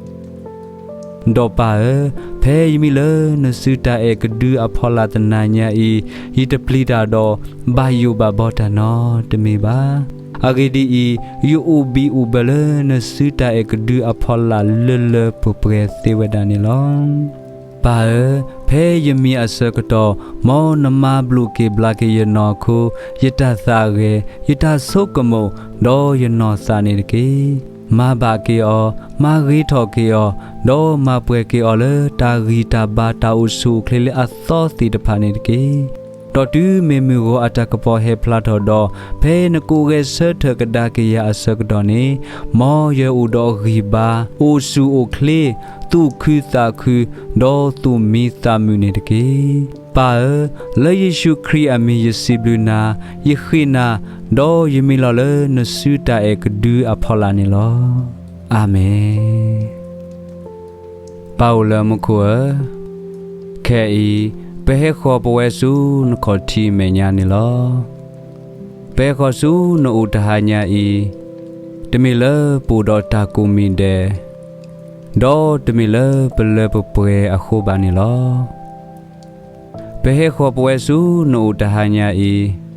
ဒီးပၢ်ဧၢ, ဖဲယမံလၢနစုတၢ်အဲၣ်ကဒုအဖီလာ်တနၤညါအံၤ, ယတပျံၤတၢ်ဒီးဘၣ်ယိၣ်ဘၣ်ဘီတၢ်နီတမံၤဘၣ်. အဂ့ၢ်ဒ်အံၤ, ယအိၣ်ဘံၣ်အိၣ်ဘၢလၢနစုတၢ်အဲၣ်ကဒုအဖီလာ်လၢလၢပှဲၤပှဲၤသ့ဝဲဒၣ်န့ၣ်လီၤ. ပၢ်ဧၢ, ဖဲယမံအဆၢကတီၢ်, မ်နမၤဘျုးက့ၤဘျါက့ၤယနီၢ်ခိ, ယတၢ်သးဂဲၤ, ယတၢ်ဆိကမိၣ်, ဒီးယနီၢ်သးန့ၣ်တက့ၢ်. မၤဘၣ်က့ၤအီၤ, မၤဂ့ၤထီၣ်က့ၤအီၤ, ဒီးမၤပှဲၤက့ၤအီၤလၢတၢ်ဂံၢ်တၢ်ဘါတၢ်အိၣ်ဆူၣ်အိၣ်ချ့လၢအသီသ့ၣ်တဖၣ်န့ၣ်တက့ၢ်. ဒီးတုၤမ့ၢ်မုၢ်ဂီၤအတၢ်ကပီၤဟဲဖျါထီၣ်ဒီး, ဖဲနကိးဂဲၤဆၢထၢၣ်ကဒါက့ၤယၤအဆၢကတီၢ်န့ၣ်, မ်ယအိၣ်ဒီးဂံၢ်ဘါ, အိၣ်ဆူၣ်အိၣ်ချ့, သူၣ်ခုသးခု, ဒီးသူၣ်မံသးမုာ်န့ၣ်တက့ၢ်. ပၢ်ဧၢ, လၢယ့ၣ်ၡူးခရံာ်အမံၤယစံးဘျုးနၤ, ယဃ့နၤ, ဒီးယမံလီၤလၢနစုတၢ်အဲၣ်ကဒုအဖီလာ်န့ၣ်လီၤ. အၤမ့ၣ်. ပၢ်အိၣ်လၢမူခိၣ်ဧၢ, ခဲအံၤ, ပဟဲဃီၤပဝဲဆူနခီၣ်ထံးမဲာ်ညါန့ၣ်လီၤ. ပဟဲဃီၤဆူနအိၣ်တဟါညါအံၤ, တမ့ၢ်လၢပအိၣ်ဒီးတၢ်ကိးမံၤဒဲး, ဒီးတမ့ၢ်လၢပလၢပပှဲၤအဃိဘၣ်န့ၣ်လီၤ. ပဟဲဃီၤပဝဲဆူနအိၣ်တဟါညါအံၤ,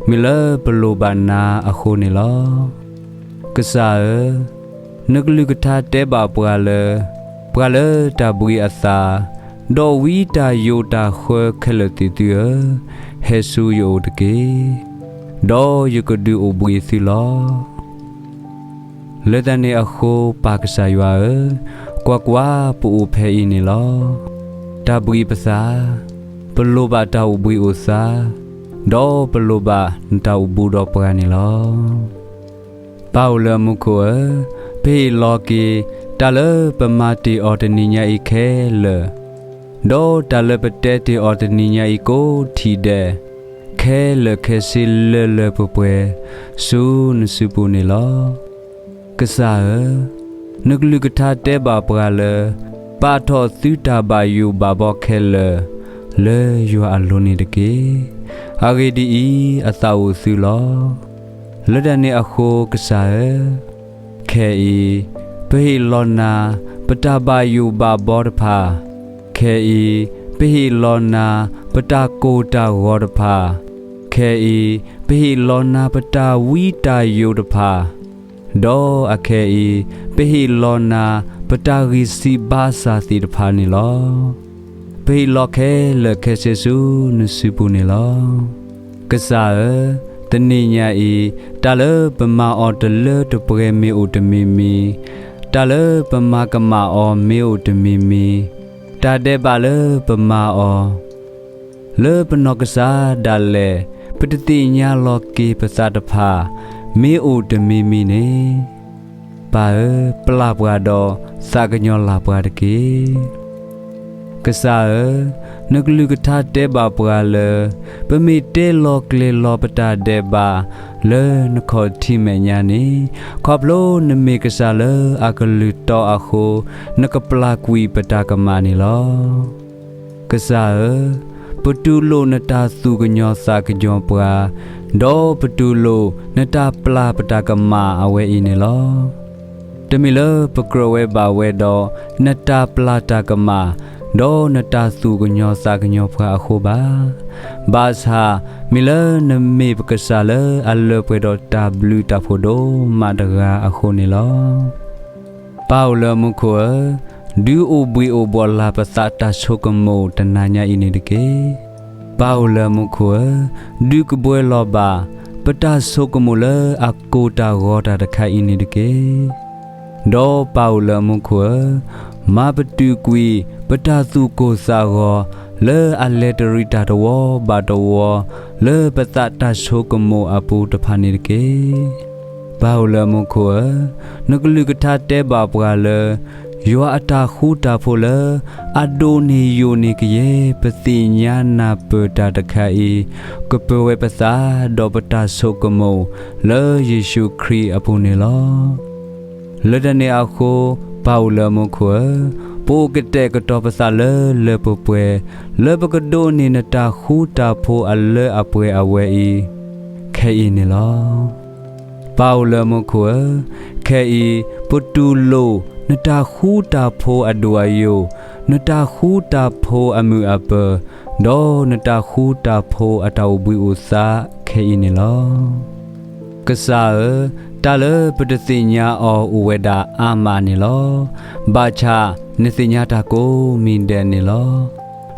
မ့ၢ်လၢပလိၣ်ဘၣ်နၤအဃိန့ၣ်လီၤ. ကစၢ်ဧၢ, နကလုၢ်ကထါတဲဘၣ်ပှၤလၢ, ပှၤလၢတၢ်ဘှံးအသး, ဒီးဝံတၢ်ယိးတၢ်ဃၢခဲလၢာ်သ့ၣ်သုဧၢ, ဟဲဆူယအိၣ်တက့ၢ်. ဒီးယကဒုးအိၣ်ဘှံးသုလီၤ. လၢတၢ်န့ၣ်အဃိ ပၢ်ကစၢ်ယွၤဧၢ, ကွၢ်ကွၢ်, ပအိၣ်ဖဲအံၤန့ၣ်လီၤ. တၢ်ဘှံးပသး, ပလိၣ်ဘၣ်တၢ်အိၣ်ဘှံးအိၣ်သါ, ဒီးပလိၣ်ဘၣ်နတၢ်အိၣ်ဘူးဒီးပှၤန့ၣ်လီၤ. ပၢ်အိၣ်လၢမူခိၣ်ဧၢ, ပဟ့ၣ်လီၤက့ၤ တၢ်လၢပမၤတ့ၢ်အီၤတနံၤညါအံၤခဲလၢာ်, ဒီးတၢ်လၢပတဲတ့ၢ်အီၤတနံၤညါအံၤကိးထံၣ်ဒဲး, ခဲလၢာ်ခဲဆ့လၢလၢပှဲၤပှဲၤ, ဆူနစုပူၤန့ၣ်လီၤ. ကစၢ်ဧၢ, နကလုၢ်ကထါတဲဘၣ်ပှၤလၢ, ပာ်ထီၣ်သုတၢ်ဘၣ်ယိၣ်ဘၣ်ဘီခဲလၢာ်, လၢယွၤအလိၤန့ၣ်တက့ၢ်. အဂ့ၢ်ဒ်အံၤ, အသးအိၣ်သုလီၤ. လၢတၢ်န့ၣ်အဃိကစၢ်ဧၢ, ခဲအံၤ, ပဟ့ၣ်လီၤနၤ ပတၢ်ဘၣ်ယိၣ်ဘၣ်ဘီတဖၣ်, ခဲအံၤ, ပဟ့ၣ်လီၤနၤ ပတၢ်ကိၢ်တၢ်ဂီၤတဖၣ်, ခဲအံၤ, ပဟ့ၣ်လီၤနၤပတၢ်ဝံတၢ်ယိးတဖၣ်, ဒီးအခဲအံၤ, ပဟ့ၣ်လီၤနၤ ပတၢ်ဂံၢ်စၢ်ဘါစၢ်သ့ၣ်တဖၣ်န့ၣ်လီၤ. ပဟ့ၣ်လီၤခဲလၢာ်ခဲဆ့ဆူနစုပူၤန့ၣ်လီၤ. ကစၢ်ဧၢ, တနံၤညါအံၤ, တၢ်လၢပမၤအီၤတလၢတပှဲၤမ့ၢ်အိၣ်တမံၤမံၤ, တၢ်လၢပမၤကမၣ်အီၤမ့ၢ်အိၣ်တမံၤမံၤ, တၢ်ဒဲးဘးလၢပမၤအီၤ လၢပနီၢ်ကစၢ်ဒၣ်လဲာ် ပတသ့ၣ်ညါလီၤက့ၤပသးတဖၣ် မ့ၢ်အိၣ်တမံၤမံၤန့ၣ်, ပၢ်ဧၢ, ပျၢ်ပှၤဒီးသးကညီၤလၢ်ပှၤတက့ၢ်. ကစၢ်ဧၢ, နကလုၢ်ကထါတဲဘၣ်ပှၤလၢ ပမ့ၢ်တဲလီၤကျဲၤလီၤပတၢ်ဒဲးဘး လၢနခီၣ်ထံးမဲာ်ညါန့ၣ်, ခီဖျိနမ့ၢ်ကစၢ်လၢအကလုၢ်တီအဃိ, နကပျၢ်ကွံာ်ပတၢ်ကမၣ်န့ၣ်လီၤ. ကစၢ်ဧၢ, ပတူၢ်လိာ်နတၢ်သူၣ်ကညီၤသးကညီၤပှၤ, ဒီးပတူၢ်လိာ်နတၢ်ပျၢ်ပတၢ်ကမၣ်အဝဲအံၤန့ၣ်လီၤ. တမ့ၢ်လၢပကြၢးဝဲဘၣ်ဝဲဒီးနတၢ်ပျၢ်တၢ်ကမၣ်, ဒီးနတၢ်သူၣ်ကညီၤသးကညီၤပှၤအဃိဘၣ်. ဘၣ်ဆၣ်, မ့ၢ်လၢနမ့ၢ်ပကစၢ်လၢအလၢပှဲၤဒီးတၢ်ဘျုးတၢ်ဖှိၣ်ဒိၣ်မးတဂၤအဃိန့ၣ်လီၤ. ပၢ်အိၣ်လၢမူခိၣ်ဧၢ, ဒုးအိၣ်ဘှံးအိၣ်ဘှီၣ်လၢ်ပသးတၢ်ဆိကမိၣ်တနၤညါအံၤန့ၣ်တက့ၢ်. ပၢ်အိၣ်လၢမူခိၣ်ဧၢ, ဒုးကဘှဲလီၤဘၣ် ပတၢ်ဆိကမိၣ်လၢအကိၢ်တၢ်ဂီၤတၢ်တခါအံၤန့ၣ်တက့ၢ်. ဒီးပၢ်အိၣ်လၢမူခိၣ်ဧၢ, မၤပတုာ်ကွံာ်ပတၢ်သူၣ်ကိၢ်သးဂီၤ လၢအလဲၤတရံးတၢ်တဝီဘၣ်တဝီ လၢပသးတၢ်ဆိကမိၣ်အပူၤတဖၣ်န့ၣ်တက့ၢ်. ပၢ်အိၣ်လၢမူခိၣ်ဧၢ, နကလုၢ်ကထါတဲဘၣ်ပှၤလၢ ယွၤအတၢ်ဃူတၢ်ဖိးလၢ အဒိၣ်န့ၢ်ယိာ်န့ၢ်ကယဲၢ်ပသ့ၣ်ညါနၢ်ပၢၢ်တၢ်တခါအံၤ ကပၢၤဝဲပသးဒီးပတၢ်ဆိကမိၣ် လၢယ့ၣ်ၡူးခရံာ်အပူၤန့ၣ်လီၤ. လၢတၢ်န့ၣ်အဃိ, ပၢ်အိၣ်လၢမူခိၣ်ဧၢ, ပအိၣ်ကတဲာ်ကတီၤပသးလၢလၢပှဲၤပှဲၤ လၢပကဒိးန့ၢ်နတၢ်ဃူတၢ်ဖိးအလၢအပှဲၤအဝဲအံၤ ခဲအံၤန့ၣ်လီၤ. ပၢ်အိၣ်လၢမူခိၣ်ဧၢ, ခဲအံၤပတူၢ်လိာ်နတၢ်ဃူတၢ်ဖိးအဒိၣ်အယိာ်, နတၢ်ဃူတၢ်ဖိးအမုာ်အပၢၤ, ဒီးနတၢ်ဃူတၢ်ဖိးအတၢ်အိၣ်ဘှံးအိၣ်သါခဲအံၤန့ၣ်လီၤ. ကစၢ်ဧၢ, တၢ်လၢပတသ့ၣ်ညါအီၤအိၣ်ဝဲဒၣ်အါမးန့ၣ်လီၤ. ဘၣ်ဆၣ်နသ့ၣ်ညါတၢ်ကိးမံၤဒဲးန့ၣ်လီၤ.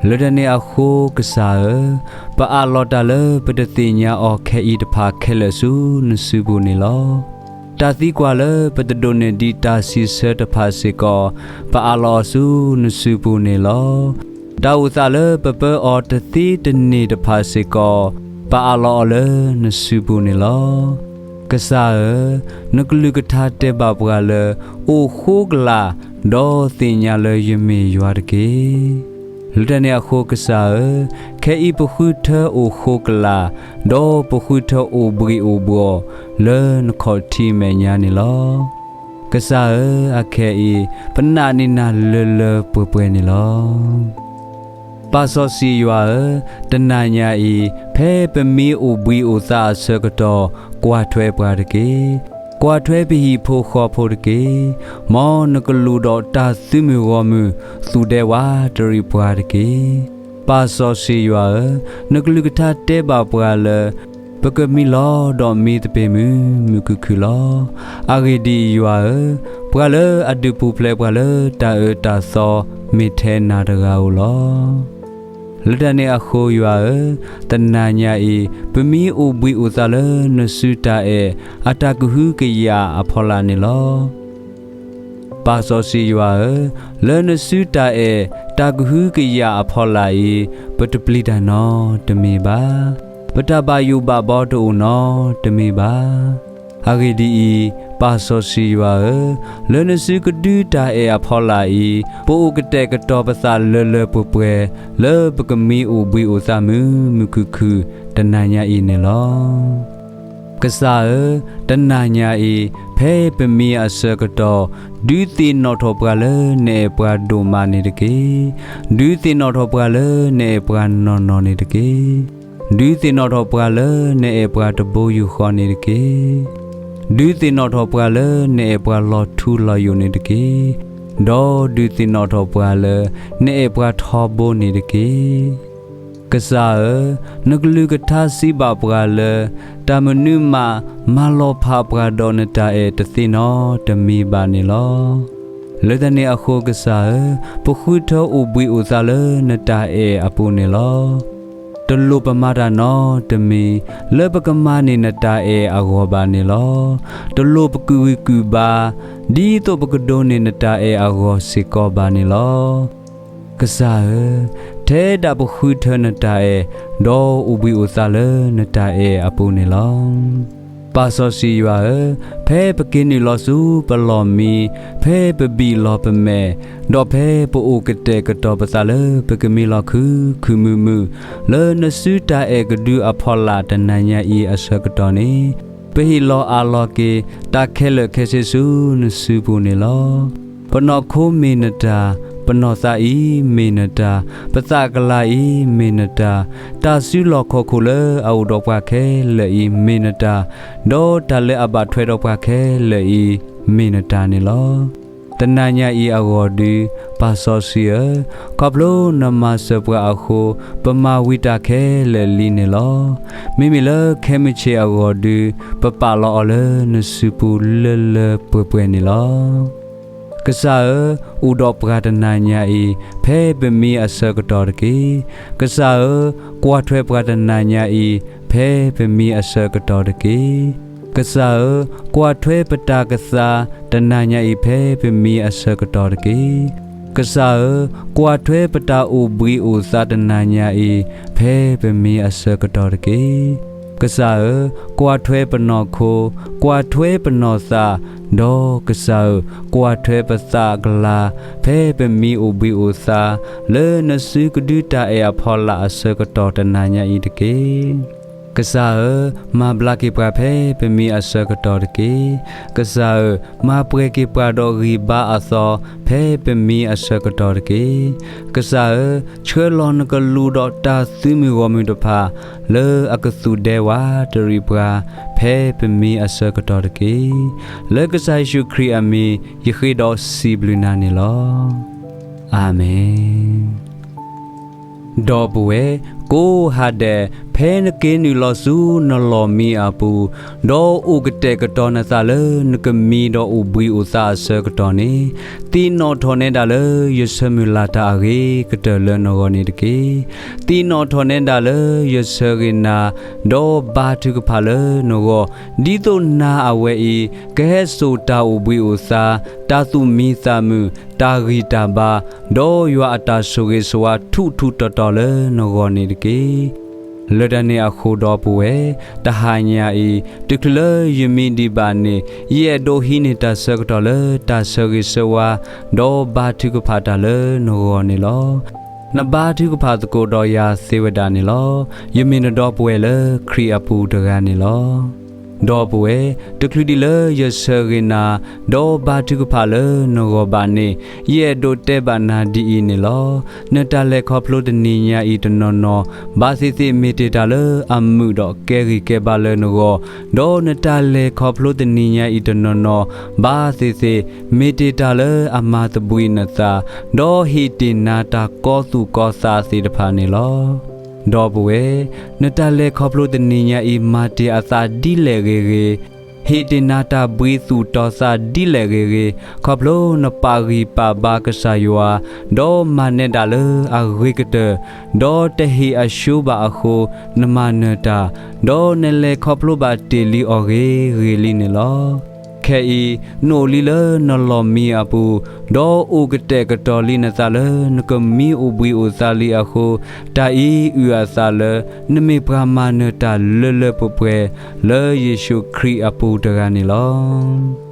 လၢတၢ်န့ၣ်အဃိကစၢ်ဧၢ, ပအးလီၤတၢ်လၢပတသ့ၣ်ညါအီၤခဲအံၤတဖၣ်ခဲလၢာ်ဆူနစုပူၤန့ၣ်လီၤ. တၢ်သံကွၢ်လၢပတဒိးန့ၢ်ဒံးတၢ်စံးဆၢတဖၣ်စ့ၢ်ကီး, ပအးလီၤအီၤဆူနစုပူၤန့ၣ်လီၤ. တၢ်အိၣ်သးလၢပပၢအီၤတသ့တန့ၢ်တဖၣ်စ့ၢ်ကီး, ပအးလီၤအီၤလၢနစုပူၤန့ၣ်လီၤ. ကစၢ်ဧၢ, နကလုၢ်ကထါတဲဘၣ်ပှၤလၢ အိၣ်ဃိကလာ်, ဒီးသ့ၣ်ညါလၢယမ့ၢ်ယွၤတက့ၢ်. လၢတၢ်န့ၣ်အဃိကစၢ်ဧၢ, ခဲအံၤပဃုထၢအိၣ်ဃိကလာ်, ဒီးပဃုထၢအိၣ်ဘှံးအိၣ်ဘှီၣ် လၢနခီၣ်ထံးမဲာ်ညါန့ၣ်လီၤ. ကစၢ်ဧၢ, အခဲအံၤ ပနာ်န့ၢ်နၤလၢလၢပှဲၤပှဲၤန့ၣ်လီၤ. ပၢ်စီဆှံယွၤဧၢ, တနၤညါအံၤ ဖဲပမ့ၢ်အိၣ်ဘှံးအိၣ်သါအဆၢကတီၢ် ကွၢ်ထွဲပှၤတက့ၢ်. ကွၢ်ထွဲပဟံၣ်ဖိဃီဖိတက့ၢ်. မ်နကလူးဒီးတၢ်သုးမုၢ်ဂီၢ်မုၢ် သူၣ်ဒဲဝးတရံးပှၤတက့ၢ်. ပၢ်စီဆှံယွၤဧၢ, နကလုၢ်ကထါတဲဘၣ်ပှၤလၢ ပကမံလီၤဒီးမံသပ့ၤမုာ်မုာ်ခုၣ်ခုၣ်လီၤ. အဂ့ၢ်ဒ်အံၤ, ယွၤဧၢ, ပှၤလၢအဒုးပူၤဖျဲးပှၤလၢတၢ်အၢတၢ်သီ မ့ၢ်ထဲနၤတဂၤဧိၤလီၤ. လၢတၢ်န့ၣ်အဃိယွၤဧၢ, တနၤညါအံၤ ပမ့ၢ်အိၣ်ဘှံးအိၣ်သါလၢနစုတၢ်အဲၣ်အတၢ်ကဟုကယာ်အဖီလာ်န့ၣ်လီၤ. ပၢ်စီဆှံယွၤဧၢ, လၢနစုတၢ်အဲၣ်တၢ်ကဟုကယာ်အဖီလာ်အံၤ ပတပျံၤတၢ်နီတမံၤဘၣ်. ပတၢ်ဘၣ်ယိၣ်ဘၣ်ဘီတအိၣ်နီတမံၤဘၣ်. အဂ့ၢ်ဒ်အံၤ, ပၢ်စီဆှံယွၤဧၢ, လၢနစုကဒုတၢ်အဲၣ်အဖီလာ်အံၤ ပအိၣ်ကတဲာ်ကတီၤပသးလၢလၢပှဲၤပှဲၤ လၢပကမံအိၣ်ဘှံးအိၣ်သါမုာ်မုာ်ခုၣ်ခုၣ် တနၤညါအံၤန့ၣ်လီၤ. ကစၢ်ဧၢ, တနၤညါအံၤ ဖဲပမံအဆၢကတီၢ် ဒုးသ့ၣ်နီၣ်ထီၣ်ပှၤလၢနအဲၣ်ပှၤဒိၣ်မးန့ၣ်တက့ၢ်. ဒုးသ့ၣ်နီၣ်ထီၣ်ပှၤလၢနအဲၣ်ပှၤနီၢ်နီၢ်န့ၣ်တက့ၢ်. ဒုးသ့ၣ်နီၣ်ထီၣ်ပှၤလၢနအဲၣ်ပှၤတဘိယူၢ်ဃီန့ၣ်တက့ၢ်. ဒုးသ့ၣ်နီၣ်ထီၣ်ပှၤလၢနအဲၣ်ပှၤလီၤထူလီၤယိာ်န့ၣ်တက့ၢ်. ဒီးဒုးသ့ၣ်နီၣ်ထီၣ်ပှၤလၢနအဲၣ်ပှၤထီဘိန့ၣ်တက့ၢ်. ကစၢ်ဧၢ, နကလုၢ်ကထါစံးဘၣ်ပှၤလၢ တၢ်မနုၤမး မၤလီၤဖးပှၤဒီးနတၢ်အဲၣ်တသ့နီတမံၤဘၣ်န့ၣ်လီၤ. လၢတၢ်န့ၣ်အဃိကစၢ်ဧၢ, ပဃုထၢအိၣ်ဘှံးအိၣ်သါလၢနတၢ်အဲၣ်အပူၤန့ၣ်လီၤ. တလိၣ်ပမၤတၢ်နီတမံၤ လၢပကမၤန့ၢ်နတၢ်အဲၣ်အဂီၢ်ဘၣ်န့ၣ်လီၤ. တလိၣ်ပကုၢ်ဂံၢ်ကုၢ်ဘါ ဒ်သိးပကဒိးန့ၢ်နတၢ်အဲၣ်အဂီၢ်စ့ၢ်ကီးဘၣ်န့ၣ်လီၤ. ကစၢ်ဧၢ, ထဲဒၣ်ပဃုထၢနတၢ်အဲၣ် ဒီးအိၣ်ဘှံးအိၣ်သါလၢနတၢ်အဲၣ်အပူၤန့ၣ်လီၤ. ပၢ်စီဆှံယွၤဧၢ, ဖဲပက့ၤနုာ်လီၤဆူပလီၢ်မံ, ဖဲပဘံၣ်လီၤပမဲာ်, ဒီးဖဲပအိၣ်ကတဲာ်ကတီၤပသးလၢပကမံလီၤခုၣ်ခုၣ်မုာ်မုာ် လၢနစုတၢ်အဲၣ်ကဒုအဖီလာ်တနၤညါအံၤအဆၢကတီၢ်န့ၣ်, ပဟ့ၣ်လီၤအးလီၤက့ၤ တၢ်ခဲလၢာ်ခဲဆ့ဆူနစုပူၤန့ၣ်လီၤ. ပနီၢ်ခိမ့ၢ်နတၢ်, ပနီၢ်သးအံၤမ့ၢ်နတၢ်, ပသးကလၤအံၤမ့ၢ်နတၢ်, တၢ်စုလီၢ်ခီၣ်ခိၣ်လၢအအိၣ်ဒီးပှၤခဲလၢာ်အံၤမ့ၢ်နတၢ်, ဒီးတၢ်လၢအဘၣ်ထွဲဒီးပှၤခဲလၢာ်အံၤမ့ၢ်နတၢ်န့ၣ်လီၤ. တနၤညါအံၤအဂီၢ်ဒု, ပၢ်စီဆှံဧၢ, ခီဖျိနမၤစၢၤပှၤအဃိ, ပမၤဝံၤတၢ်ခဲလၢာ်လံန့ၣ်လီၤ. မ့မ့ၢ်လၢခဲမုၢ်ဆ့ၣ်အဂီၢ်ဒု, ပပာ်လီၤအီၤလၢနစုပူၤလၢလၢပှဲၤပှဲၤန့ၣ်လီၤ. ကစၢ်ဧၢ, အိၣ်ဒီးပှၤတနၤညါအံၤ, ဖဲပမံအဆၢကတီၢ်တက့ၢ်. ကစၢ်ဧၢ, ကွၢ်ထွဲပှၤတနၤညါအံၤ, ဖဲပမံအဆၢကတီၢ်တက့ၢ်. ကစၢ်ဧၢ, ကွၢ်ထွဲပတၢ်ကသါတနၤညါအံၤ ဖဲပမံအဆၢကတီၢ်တက့ၢ်. ကစၢ်ဧၢ, ကွၢ်ထွဲပတၢ်အိၣ်ဘှံးအိၣ်သါတနၤညါအံၤ, ဖဲပမံအဆၢကတီၢ်တက့ၢ်. ကစၢ်ဧၢ, ကွၢ်ထွဲပနီၢ်ခိ, ကွၢ်ထွဲပနီၢ်သး, ဒီးကစၢ်ဧၢ, ကွၢ်ထွဲပသးကလၤ, ဖဲပမံအိၣ်ဘှံးအိၣ်သါ, လၢနစုကဒုတၢ်အဲၣ်အဖီလာ်အဆၢကတီၢ်တနၤညါအံၤတက့ၢ်. ကစၢ်ဧၢ, မၤဘျါက့ၤပှၤဖဲပမံအဆၢကတီၢ်တက့ၢ်. ကစၢ်ဧၢ, မၤပှဲၤက့ၤပှၤဒီးဂံၢ်ဘါအသီ, ဖဲပမံအဆၢကတီၢ်တက့ၢ်. ကစၢ်ဧၢ, ဆှၢလီၤနကလူးဒီးတၢ်သုးမုၢ်ဂီၢ်မုၢ်တဖၣ်, လၢအကသူၣ်ဒဲဝးတရံးပှၤ, ဖဲပမံအဆၢကတီၢ်တက့ၢ်. လၢကစၢ်ယ့ၣ်ၡူးခရံာ်အမံၤ, ယဃ့ဒီးစံးဘျုးနၤန့ၣ်လီၤ. အၤမ့ၣ်. ဒီပုၢ်ဝဲၢ်ကိးဂၤဒဲး, ဖဲနက့ၤနုာ်လီၤဆူနလီၢ်မံအပူၤ, ဒီးအိၣ်ကတဲာ်ကတီၤနသးလၢနကမံဒီးအိၣ်ဘှံးအိၣ်သါအဆၢကတီၢ်န့ၣ်, သ့ၣ်နီၣ်ထီၣ်နဲဒၣ်လၢယဆၢမုၢ်လၢ်တၢ်အဂ့ၤကတၢၢ်လၢနဂီၢ်န့ၣ်တက့ၢ်. သ့ၣ်နီၣ်ထီၣ်နဲဒၣ်လၢယဆၢဂ့ၤနၤ, ဒီးဘါထုကဖၣ်လၢနဂီၢ်, ဒ်သိးနၤအဝဲအံၤ, ကဟဲစိာ်တၢ်အိၣ်ဘှံးအိၣ်သါ, တၢ်သူၣ်မံသးမုာ်, တၢ်ဂံၢ်တၢ်ဘါ, ဒီးယွၤအတၢ်ဆိၣ်ဂ့ၤဆိၣ်ဝါထူးထူးတီၤတီၤလၢနဂီၢ်န့ၣ်တက့ၢ်. လၢတၢ်န့ၣ်အဃိဒီပုၢ်ဝဲၢ်, တဟါညါအံၤ, တချုးလၢယမံဒံးဘၣ်န့ၣ်, ယအဲၣ်ဒိးဟံးန့ၢ်တၢ်ဆၢကတီၢ်လၢတၢ်ဆၢဂ့ၤဆၢဝါ, ဒီးဘါထုကဖၣ်တၢ်လၢနဂီၢ်န့ၣ်လီၤ. နဘါထုကဖၣ်သကိးဒီးယၤသ့ဝဲဒၣ်န့ၣ်လီၤ. ယမ့ၢ်နဒီပုၢ်ဝဲၢ်လၢခရံာ်အပူၤတဂၤန့ၣ်လီၤ. ဒီပုၢ်ဝဲၢ်, တချုးဒံးလၢယဆၢဂ့ၤနၤ, ဒီးဘါထုကဖၣ်လၢနဂီၢ်ဘၣ်န့ၣ်, ယအဲၣ်ဒိးတဲဘၣ်နၤဒ်အံၤန့ၣ်လီၤ. နတၢ်လဲၤခီဖျိတနံၤညါအံၤတနီၤနီၤ, ဘၣ်သ့ၣ်သ့ၣ်မ့ၢ်တ့ၢ်တၢ်လၢအမုာ်ဒီးကဲဂံၢ်ကဲဘါလၢနဂီၢ်, ဒီးနတၢ်လဲၤခီဖျိတနံၤညါအံၤတနီၤနီၤ, ဘၣ်သ့ၣ်သ့ၣ်, မ့ၢ်တ့ၢ်တၢ်လၢအမၤသဘှံးနသး, ဒီးဟ့ၣ်တ့ၢ်နၤတၢ်ကီသူၣ်ကီသးသ့ၣ်တဖၣ်န့ၣ်လီၤ. ဒီပုၢ်ဝဲၢ်, နတၢ်လဲၤခီဖျိတနံၤညါအံၤ မၤတ့ၢ်အသးဒ်လဲၣ်ဂ့ၤဂ့ၤ, ဟ့ၣ်တ့ၢ်နၤတၢ်ဘှံးသူၣ်တီၤသးဒ်လဲၣ်ဂ့ၤဂ့ၤ, ခီဖျိနပာ်ဂံၢ်ပာ်ဘါကစၢ်ယွၤ, ဒီးမၤနဲဒၣ်လၢအဂ့ၤကတၢၢ်, ဒီးတဟ့ၣ်အဆှိဘၣ်အဃိ, နမၤနၢၤတၢ်, ဒီးနလဲၤခီဖျိဘၣ်တ့ၢ်လံအီၤဂ့ၤဂ့ၤလံန့ၣ်လီၤ. ခဲအံၤ, နအိၣ်လံလၢနလီၢ်မံအပူၤ, ဒီးအိၣ်ကတဲာ်ကတီၤလံနသးလၢနကမံအိၣ်ဘှံးအိၣ်သါလံအဃိ, တၢ်အံၤအုၣ်အသးလၢ နမ့ၢ်ပှၤမၤနၢၤတၢ်လၢလၢပှဲၤပှဲၤ, လၢယ့ၣ်ၡူးခရံာ်အပူၤတဂၤန့ၣ်လီၤ.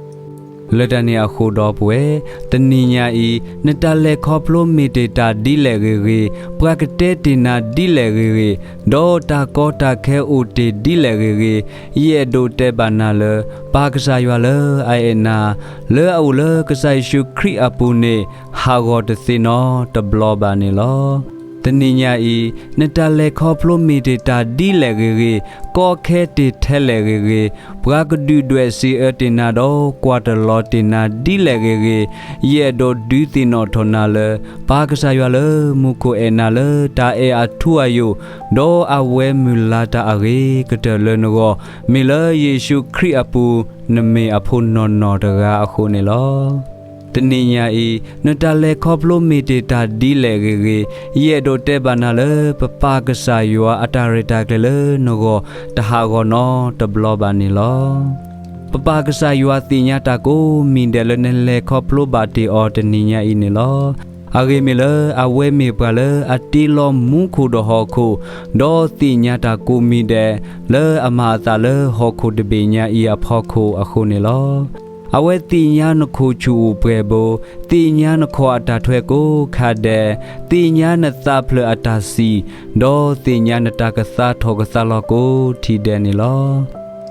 လၢတၢ်န့ၣ်အဃိဒီပုၢ်ဝဲၢ်, တနံၤညါအံၤ, နတၢ်လဲၤခီဖျိမ့ၢ်တ့ၢ်တၢ်ဒ်လဲၣ်ဂ့ၤဂ့ၤ, ပှၤကတဲတ့ၢ်နၤဒ်လဲၣ်ဂ့ၤဂ့ၤ, ဒီးတၢ်ကီတၢ်ခဲအိၣ်တ့ၢ်ဒ်လဲၣ်ဂ့ၤဂ့ၤ, ယအဲၣ်ဒိးတဲဘၣ်နၤလၢ ပၢ်ကစၢ်ယွၤလၢအအဲၣ်နၤ, လၢအအိၣ်လၢကစၢ်ယ့ၣ်ၡူးခရံာ်အပူၤန့ၣ်, ဟးဂီၤတသ့နီတဘျီဘၣ်န့ၣ်လီၤ. တနံၤညါအံၤ, နတၢ်လဲၤခီဖျိမ့ၢ်တ့ၢ်တၢ်ဒ်လဲၣ်ဂ့ၤဂ့ၤ, ကီခဲတ့ၢ်ထဲလဲၣ်ဂ့ၤဂ့ၤ, ပှၤကဒုၣ်ဒွဲၣ်စံးအၢတ့ၢ်နၤဒီးကွၢ်တလီၤတ့ၢ်နၤဒ်လဲၣ်ဂ့ၤဂ့ၤ, ယအဲၣ်ဒိးဒုးသ့ၣ်နီၣ်ထီၣ်နၤလၢ ပၢ်ကစၢ်ယွၤလၢမူခိၣ်အဲၣ်နၤလၢတၢ်အဲၣ်အထူအယိာ်, ဒီးအဝဲမုၢ်လၢ်တၢ်အဂ့ၤကတၢၢ်လၢနဂီၢ်, မ့ၢ်လၢယ့ၣ်ၡူးခရံာ်အပူၤ, နမ့ၢ်အဖိနီၢ်နီၢ်တဂၤအဃိန့ၣ်လီၤ. တနံၤညါအံၤ, နတၢ်လဲၤခီဖျိမ့ၢ်တ့ၢ်တၢ်ဒ်လဲၣ်ဂ့ၤဂ့ၤ, ယအဲၣ်ဒိးတဲဘၣ်နၤလၢ ပပၢ်ကစၢ်ယွၤအတၢ်ရဲၣ်တၢ်ကျဲၤလၢနဂီၢ် တဟးဂီၤနီတဘျီဘၣ်န့ၣ်လီၤ. ပပၢ်ကစၢ်ယွၤသ့ၣ်ညါတၢ်ကိးမံၤဒဲးလၢနလဲၤခီဖျိဘၣ်တ့ၢ်အီၤတနံၤညါအံၤန့ၣ်လီၤ. အဂ့ၢ်မ့ၢ်လၢအဝဲမ့ၢ်ပှၤလၢအတ့လီၤမူခိၣ်ဒီးဟီၣ်ခိၣ်, ဒီးသ့ၣ်ညါတၢ်ကိးမံၤဒဲး, လၢအမၤအသးလၢဟီၣ်ခိၣ်တဘ့ၣ်ညါအံၤအဖီခိၣ်အဃိန့ၣ်လီၤ. အဝဲသ့ၣ်ညါနခိၣ်ဆူၣ်အိၣ်ပှဲၤဘိ, သ့ၣ်ညါနခီၣ်အတၢ်ထွဲကိးခါဒဲး, သ့ၣ်ညါနသးဖျၢၣ်အတၢ်စံၣ်, ဒီးသ့ၣ်ညါနတၢ်ကသါထီၣ်ကသါလီၤကိးထံၣ်ဒဲးန့ၣ်လီၤ.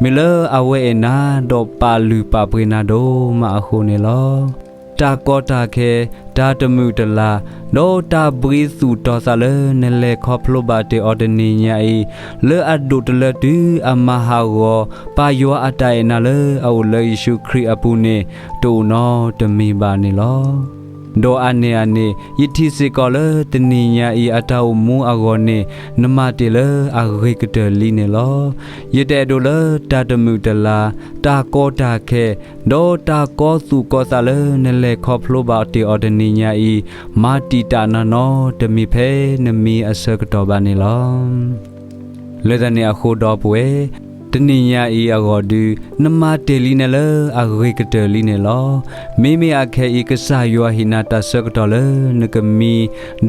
မ့ၢ်လၢအဝဲအဲၣ်နၤ, ဒီးပာ်လုၢ်ပာ်ပှ့ၤနၤဒိၣ်မးအဃိန့ၣ်လီၤ. တၢ်ကီတၢ်ခဲ, တၢ်တမုာ်တလၤ, ဒီးတၢ်ဘှံးသူၣ်တီၤသးလၢနလဲၤခီဖျိဘၣ်တ့ၢ်အီၤတနံၤညါအံၤ, လၢအဒိၣ်တလၢတုၤအမၤဟးဂီၤ ပၢ်ယွၤအတၢ်အဲၣ်နၤလၢအအိၣ်လၢယ့ၣ်ၡူးခရံာ်အပူၤန့ၣ် တအိၣ်နီတမံၤဘၣ်န့ၣ်လီၤ. ဒီးအါန့ၢ်အန့ၣ် ယထံၣ်စ့ၢ်ကီးလၢတနံၤညါအံၤအတၢ်အိၣ်မူအဂီၢ်န့ၣ် နမၤတ့ၢ်လၢအဂ့ၤကတၢၢ်လံန့ၣ်လီၤ. ယတအဲၣ်ဒိးလၢတၢ်တမုာ်တလၤ, တၢ်ကီတၢ်ခဲ, ဒီးတၢ်ကီသူၣ်ကီသးလၢနလဲၤခီဖျိဘၣ်တ့ၢ်အီၤတနံၤညါအံၤ မၤတံာ်တာ်နၤနီတမံၤဖဲနမံအဆၢကတီၢ်ဘၣ်န့ၣ်လီၤ. လၢတၢ်န့ၣ်အဃိဒီပုၢ်ဝဲၢ်, တနံၤညါအံၤအဂီၢ်ဒုး နမၤတ့ၢ်လံနဲလၢအဂ့ၤကတၢၢ်လံန့ၣ်လီၤ. မ့မ့ၢ်အခဲအံၤ ကစၢ်ယွၤဟ့ၣ်နၤတၢ်ဆၢကတီၢ်လၢနကမံ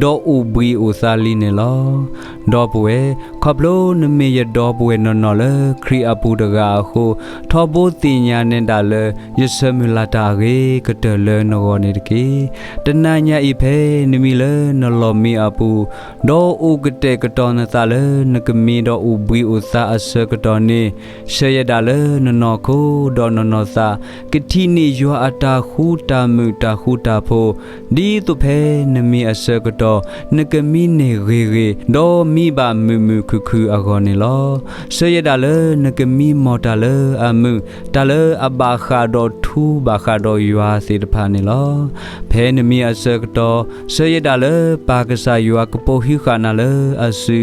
ဒီးအိၣ်ဘှံးအိၣ်သါလံန့ၣ်လီၤ. ဒီပုၢ်ဝဲၢ်, ခီဖျိနမ့ၢ်ယဒီပုၢ်ဝဲၢ်နီၢ်နီၢ်လၢခရံာ်အပူၤတဂၤအဃိ, ထီဘိသ့ၣ်ညါနဲဒၣ်လၢ ယဆၢမုၢ်လၢ်တၢ်အဂ့ၤကတၢၢ်လၢနဂီၢ်န့ၣ်တက့ၢ်. တနၤညါအံၤဖဲနမံလၢနလီၢ်မံအပူၤ, ဒီးအိၣ်ကတဲာ်ကတီၤနသးလၢနကမံဒီးအိၣ်ဘှံးအိၣ်သါအဆၢကတီၢ်န့ၣ်, ဆၢယဲဒၣ်လၢနနီၢ်ခိဒီးနနီၢ်သး ကထံၣ်န့ၢ်ယွၤအတၢ်ဃူတၢ်မုာ်တၢ်ဃူတၢ်ဖိး, ဒ်သိးဖဲနမံအဆၢကတီၢ် နကမံန့ၢ်ဂ့ၤဂ့ၤ, ဒီးမံဘၣ်မုာ်မုာ်ခုၣ်ခုၣ်အဂီၢ်န့ၣ်လီၤ. ဆၢယဲဒၣ်လၢနကမံမီၢ်တၢ်လၢအမုာ်, တၢ်လၢအဘၣ်ဃးဒီးထူဘၣ်ဃးဒီးယွၤသ့ၣ်တဖၣ်န့ၣ်လီၤ. ဖဲနမံအဆၢကတီၢ်, ဆၢယဲဒၣ်လၢပၢ်ကစၢ်ယွၤကပိာ်ဟုဃာ်နၤလၢအစု,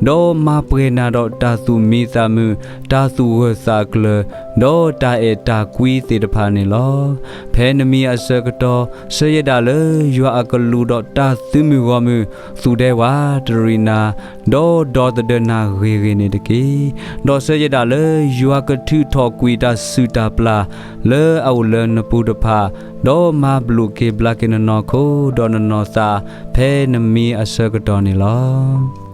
ဒီးမၤပှဲၤနၤဒီးတၢ်သူၣ်မံသးမုာ်, တၢ်သူၣ်ဂၢၢ်သးကျၢၤ, ဒီးတၢ်အဲၣ်တၢ်ကွံသ့ၣ်တဖၣ်န့ၣ်လီၤ. ဖဲနမံအဆၢကတီၢ်, ဆၢယဲဒၣ်လၢယွၤအကလူးဒီးတၢ်သုးမုၢ်ဂီၢ်မုၢ်, သူၣ်ဒဲဝးတရံးနၤ, ဒီးဒီသဒၢနၤဂ့ၤဂ့ၤန့ၣ်တက့ၢ်. ဒီးဆၢယဲဒၣ်လၢယွၤကထုးထီၣ်ကွံာ်တၢ်ဆူၣ်တၢ်ပျၢ်လၢအအိၣ်လၢနပူၤတဖၣ်, ဒီးမၤဘျုးက့ၤဘျါက့ၤနနီၢ်ခိဒီးနနီၢ်သး ဖဲနမံအဆၢကတီၢ်န့ၣ်လီၤ.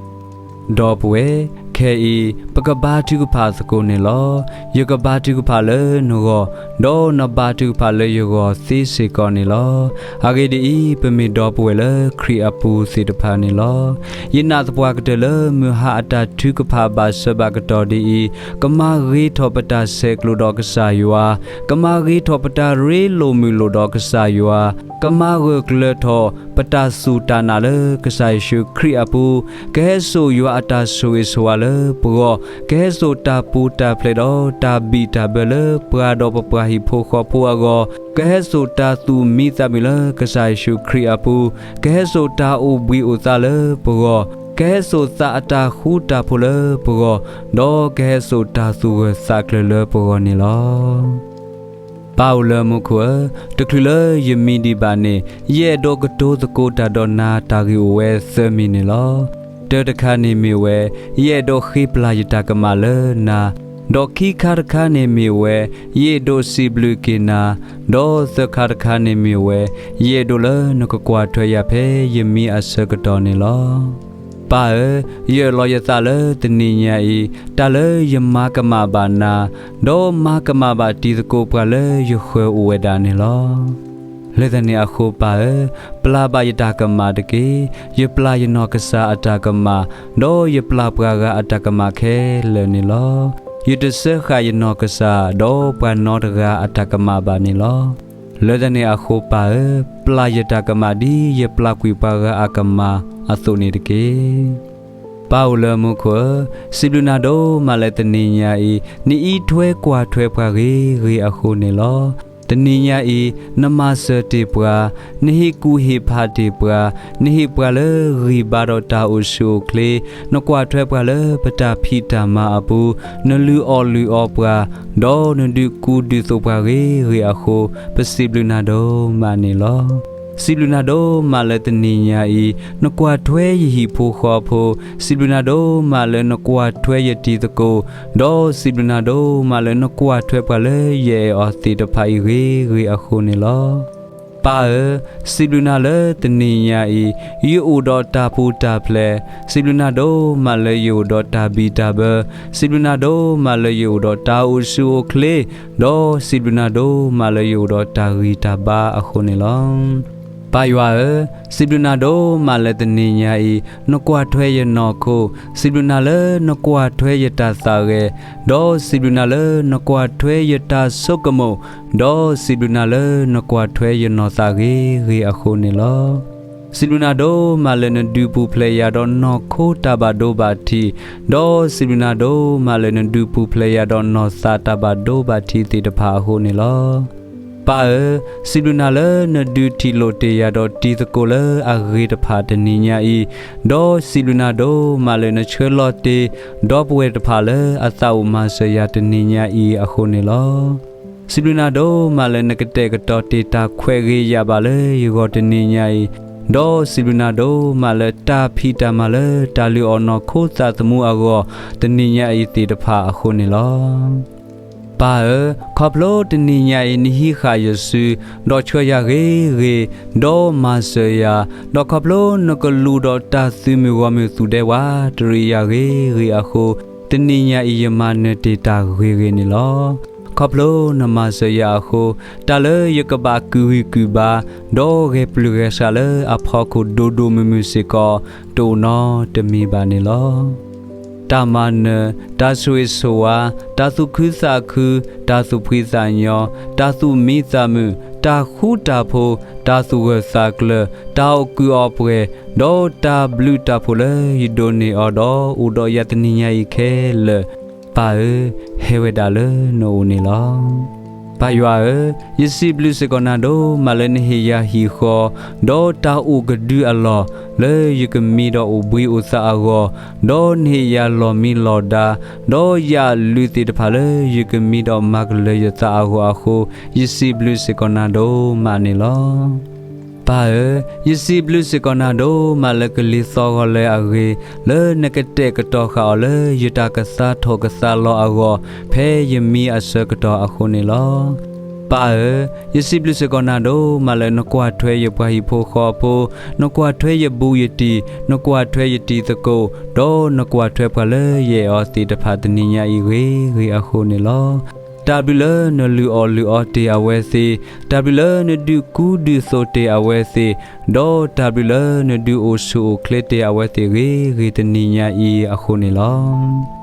ဒီပုၢ်ဝဲၢ်, ခဲအံၤ ပကဘါထုကဖၣ်သကိးန့ၣ်လီၤ. ယကဘါထုကဖၣ်လၢနဂီၢ်, ဒီးနဘါထုကဖၣ်လၢယဂီၢ်သ့စ့ၢ်ကီးန့ၣ်လီၤ. အဂ့ၢ်ဒ်အံၤ, ပမ့ၢ်ဒီပုၢ်ဝဲၢ်လၢခရံာ်အပူၤသ့ၣ်တဖၣ်န့ၣ်လီၤ. ယနာ်သပှၢ်ကတၢၢ်လၢမုၢ်ဟါအတၢ်ထုကဖၣ်ဘၣ်ဆၢဘၣ်ကတီၢ်ဒ်အံၤ, ကမၤဂ့ၤထီၣ်ပတၢ်ဆဲးကျိးဒီးကစၢ်ယွၤ, ကမၤဂ့ၤထီၣ်ပတၢ်ရ့လိာ်မုာ်လိာ်ဒီးကစၢ်ယွၤ, ကမၤဂၢၢ်ကျၢၤထီၣ်ပတၢ်စူၢ်တၢ်နာ်လၢကစၢ်ယ့ၣ်ၡူးခရံာ်အပူၤ, ကဟဲစိာ်ယွၤအတၢ်ဆိၣ်ဂ့ၤဆိၣ်ဝါလၢပဂီၢ်, ကဟဲစိာ်တၢ်ပူၤတၢ်ဖျဲးဒီးတၢ်ဘံၣ်တၢ်ဘၢလၢပှၤဒီးပပှၤဟံၣ်ဖိဃီဖိအဂီၢ်, ကဟဲစိာ်တၢ်သူၣ်မံသးမုာ်လၢကစၢ်ယ့ၣ်ၡူးခရံာ်အပူၤ, ကဟဲစိာ်တၢ်အိၣ်ဘှံးအိၣ်သါလၢပဂီၢ်, ကဟဲစိာ်သးအတၢ်ဃူတၢ်ဖိးလၢပဂီၢ်, ဒီးကဟဲစိာ်တၢ်သူၣ်ဂၢၢ်သးကျၢၤလၢပဂီၢ်န့ၣ်လီၤ. ပၢ်အိၣ်လၢမူခိၣ်ဧၢ, တချုးလၢယမံဒံးဘၣ်န့ၣ်, ယအဲၣ်ဒိးကတိၤသကိးတၢ်ဒီးနၤတၢ်ဂ့ၢ်အိၣ်ဝဲသၢမံၤန့ၣ်လီၤ. တၢတခါန့ၣ်မ့ၢ်ဝဲ, ယအဲၣ်ဒိးဃ့ပျၢ်ယတၢ်ကမၣ်လၢနၤ, ဒီးခံခါတခါန့ၣ်မ့ၢ်ဝဲ, ယအဲၣ်ဒိးစံးဘျုးက့ၤနၤ, ဒီးသၢခါတခါန့ၣ်မ့ၢ်ဝဲ, ယအဲၣ်ဒိးလၢနကကွၢ်ထွဲယၤဖဲယမံအဆၢကတီၢ်န့ၣ်လီၤ. ပၢ်ဧၢ, ယအၢၣ်လီၤယသးလၢတနံၤညါအံၤ, တၢ်လၢယမၤကမၣ်ဘၣ်နၤ, ဒီးမၤကမၣ်ဘၣ်တံၤသကိးပှၤလၢယဃၢၤအိၣ်ဝဲဒၣ်န့ၣ်လီၤ. လၢတၢ်န့ၣ်အဃိပၢ်ဧၢ, ပျၢ်ဘၣ်ယတၢ်ကမၣ်တက့ၢ်. ယပျၢ်ယနီၢ်ကစၢ်အတၢ်ကမၣ်, ဒီးယပျၢ်ပှၤဂၤအတၢ်ကမၣ်ခဲလၢာ်န့ၣ်လီၤ. ယတစၢဃာ်ယနီၢ်ကစၢ်, ဒီးပှၤနီတဂၤအတၢ်ကမၣ်ဘၣ်န့ၣ်လီၤ. လၢတၢ်န့ၣ်အဃိပၢ်ဧၢ, ပျၢ်ယတၢ်ကမၣ်ဒ်ယပျၢ်ကွံာ်ပှၤဂၤအကမၣ်အသိးန့ၣ်တက့ၢ်. ပၢ်အိၣ်လၢမူခိၣ်ဧၢ, စံးဘျုးနၤဒိၣ်မးလၢတနံၤညါအံၤ, နအံးထွဲကွၢ်ထွဲပှၤဂ့ၤဂ့ၤအဃိန့ၣ်လီၤ. တနံၤညါအံၤ, နမၤစၢၤတ့ၢ်ပှၤ, နဟ့ၣ်ကူၣ်ဟ့ၣ်ဖးတ့ၢ်ပှၤ, နဟ့ၣ်ပှၤလၢဂံၢ်ဘါဒီးတၢ်အိၣ်ဆူၣ်အိၣ်ချ့, နကွၢ်ထွဲပှၤလၢပတၢ်ဖံးတၢ်မၤအပူၤ, နလုၢ်အီၣ်လုၢ်အီပှၤ, ဒီးနဒုးကူဒုးသိးပှၤဂ့ၤဂ့ၤအဃိ, ပစံးဘျုးနၤဒိၣ်မးန့ၣ်လီၤ. စံးဘျုးနၤဒိၣ်မးလၢတနံၤညါအံၤ, နကွၢ်ထွဲယဟံၣ်ဖိဃီဖိ, စံးဘျုးနၤဒိၣ်မးလၢနကွၢ်ထွဲယတံၤသကိး, ဒီးစံးဘျုးနၤဒိၣ်မးလၢနကွၢ်ထွဲပှၤလၢယအဲၣ်အီၤသ့ၣ်တဖၣ်အံၤဂ့ၤဂ့ၤအဃိန့ၣ်လီၤ. ပၢ်ဧၢ, စံးဘျုးနၤလၢတနံၤညါအံၤ, ယအိၣ်ဒီးတၢ်ပူၤတၢ်ဖျဲး, စံးဘျုးနၤဒိၣ်မးလၢယအိၣ်ဒီးတၢ်ဘံၣ်တၢ်ဘၢ, စံးဘျုးနၤဒိၣ်မးလၢယအိၣ်ဒီးတၢ်အိၣ်ဆူၣ်အိၣ်ချ့, ဒီးစံးဘျုးနၤဒိၣ်မးလၢယအိၣ်ဒီးတၢ်ဂံၢ်တၢ်ဘါအဃိန့ၣ်လီၤ. ပၢ်ယွၤဧၢ, စံးဘျုးနၤဒိၣ်မးလၢတနံၤညါအံၤ နကွၢ်ထွဲယနီၢ်ခိ, စံးဘျုးနၤလၢနကွၢ်ထွဲယတၢ်သးဂဲၤ, ဒီးစံးဘျုးနၤလၢနကွၢ်ထွဲယတၢ်ဆိကမိၣ်, ဒီးစံးဘျုးနၤလၢနကွၢ်ထွဲယနီၢ်သးဂ့ၤဂ့ၤအဃိန့ၣ်လီၤ. စံးဘျုးနၤဒိၣ်မးလၢနဒုးပူၤဖျဲးယၤဒီးနီၢ်ခိတၢ်ဘၣ်ဒိဘၣ်ထံး, ဒီးစံးဘျုးနၤဒိၣ်မးလၢနဒုးပူၤဖျဲးယၤဒီးနီၢ်သးတၢ်ဘၣ်ဒိဘၣ်ထံးသ့ၣ်တဖၣ်အဃိန့ၣ်လီၤ. ပၢ်ဧၢ, စံးဘျုးနၤလၢနဒုးထံၣ်လိာ်တ့ၢ်ယၤဒီးတံၤသကိးလၢအဂ့ၤတဖၣ်တနံၤညါအံၤ, ဒီးစံးဘျုးနၤဒိၣ်မးလၢနဆှၢလီၤတ့ၢ် ဒီပုၢ်ဝဲၢ်တဖၣ်လၢအသးအိၣ်မၤစၢၤယၤတနံၤညါအံၤအဃိန့ၣ်လီၤ. စံးဘျုးနၤဒိၣ်မးလၢနကတဲာ်ကတီၤတ့ၢ်တၢ်ခွဲးဂ့ၤယာ်ဘၣ်လၢယဂီၢ်တနံၤညါအံၤ, ဒီးစံးဘျုးနၤဒိၣ်မးလၢတၢ်ဖံးတၢ်မၤလၢတၢ်လုၢ်အီၣ်နီၢ်ခိသးသမူအဂီၢ် တနံၤညါအံၤသ့ၣ်တဖၣ်အဃိန့ၣ်လီၤ. ပၢ်ဧၢ, ခီဖျိတနံၤညါအံၤနဟံးဃာ်ယစု, ဒီးဆှၢယၤဂ့ၤဂ့ၤ, ဒီးမၤစၢၤယၤ, ဒီးခီဖျိနကလူးဒီးတၢ်သုးမုၢ်ဂီၢ်မုၢ်သူၣ်ဒဲဝးတရံးယၤဂ့ၤဂ့ၤအဃိ, တနံၤညါအံၤယမၤနၢၤတ့ၢ်တၢ်ဂ့ၤဂ့ၤန့ၣ်လီၤ. ခီဖျိနမၤစၢၤယၤအဃိ, တၢ်လၢယကဘၣ်ကုၢ်ဂံၢ်ကုၢ်ဘါ, ဒီးဂဲၤပျုၢ်ဂဲၤဆှးလၢအဖီခိၣ်ဒိၣ်ဒိၣ်မုၢ်မုၢ်စ့ၢ်ကီး, တအိၣ်နီတမံၤဘၣ်န့ၣ်လီၤ. တၢ်မၤနၢၤ, တၢ်ဆိၣ်ဂ့ၤဆိၣ်ဝါ, တၢ်သူၣ်ခုသးခု, တၢ်သူၣ်ဖှံသးညီ, တၢ်သူၣ်မံသးမုာ်, တၢ်ဃူတၢ်ဖိး, တၢ်သူၣ်ဂၢၢ်သးကျၢၤ, တၢ်အီၣ်ကုးအီပှဲၤ, ဒီးတၢ်ဘျုးတၢ်ဖှိၣ်လၢယဒိးန့ၢ်အီၤဒီးအိၣ်ဒီးယၤတနံၤညါအံၤခဲလၢာ်, ပၢ်ဧၢ, ဟဲဝဲဒၣ်လၢနအိၣ်န့ၣ်လီၤ. ပၢ်ယွၤဧၢ, ယစံးဘျုးစ့ၢ်ကီးနၤဒိၣ်မးလၢနဟ့ၣ်ယၤဟံၣ်ဃီ, ဒီးတၢ်အိၣ်ကဒုအလီၢ်, လၢယကမံဒီးအိၣ်ဘှံးအိၣ်သါအဂီၢ်, ဒီးနဟ့ၣ်ယၤလီၢ်မံလီၢ်ဒါ, ဒီးယၣ်လုးသ့ၣ်တဖၣ်လၢယကမံဒီးမၤကလၢၤယသးအဂီၢ်အဃိ, ယစံးဘျုးစ့ၢ်ကီးနၤဒိၣ်မးန့ၣ်လီၤ. ပၢ်ဧၢ, ယစံးဘျုးစ့ၢ်ကီးနၤဒိၣ်မးလၢကလံၤသီၣ်ဂီၤလၢအဂ့ၤ, လၢနကတဲာ်ကတီၤဃာ်အီၤလၢယတၢ်ကသါထီၣ်ကသါလီၤအဂီၢ်, ဖဲယမံအဆၢကတီၢ်အဃိန့ၣ်လီၤ. ပၢ်ဧၢ, ယစံးဘျုးစ့ၢ်ကီးနၤဒိၣ်မးလၢနကွၢ်ထွဲယပှၤဟံၣ်ဖိဃီဖိ, နကွၢ်ထွဲယဘူးယတံၢ်, နကွၢ်ထွဲယတံၤသကိး, ဒီးနကွၢ်ထွဲပှၤလၢယအဲၣ်အီၤသ့ၣ်တဖၣ်တနံၤညါအံၤဂ့ၤဂ့ၤအဃိန့ၣ်လီၤ. တၢ်ဘျုးလၢနလုၢ်အီၣ်လုၢ်အီတ့ၢ်အဝဲသ့ၣ်, တၢ်ဘျုးလၢနဒုးကူဒုးသိးတ့ၢ်အဝဲသ့ၣ်, ဒီးတၢ်ဘျုးလၢနဒုးအိၣ်ဆူၣ်အိၣ်ချ့တ့ၢ်အဝဲသ့ၣ်ဂ့ၤဂ့ၤတနံၤညါအံၤအဃိန့ၣ်လီၤ.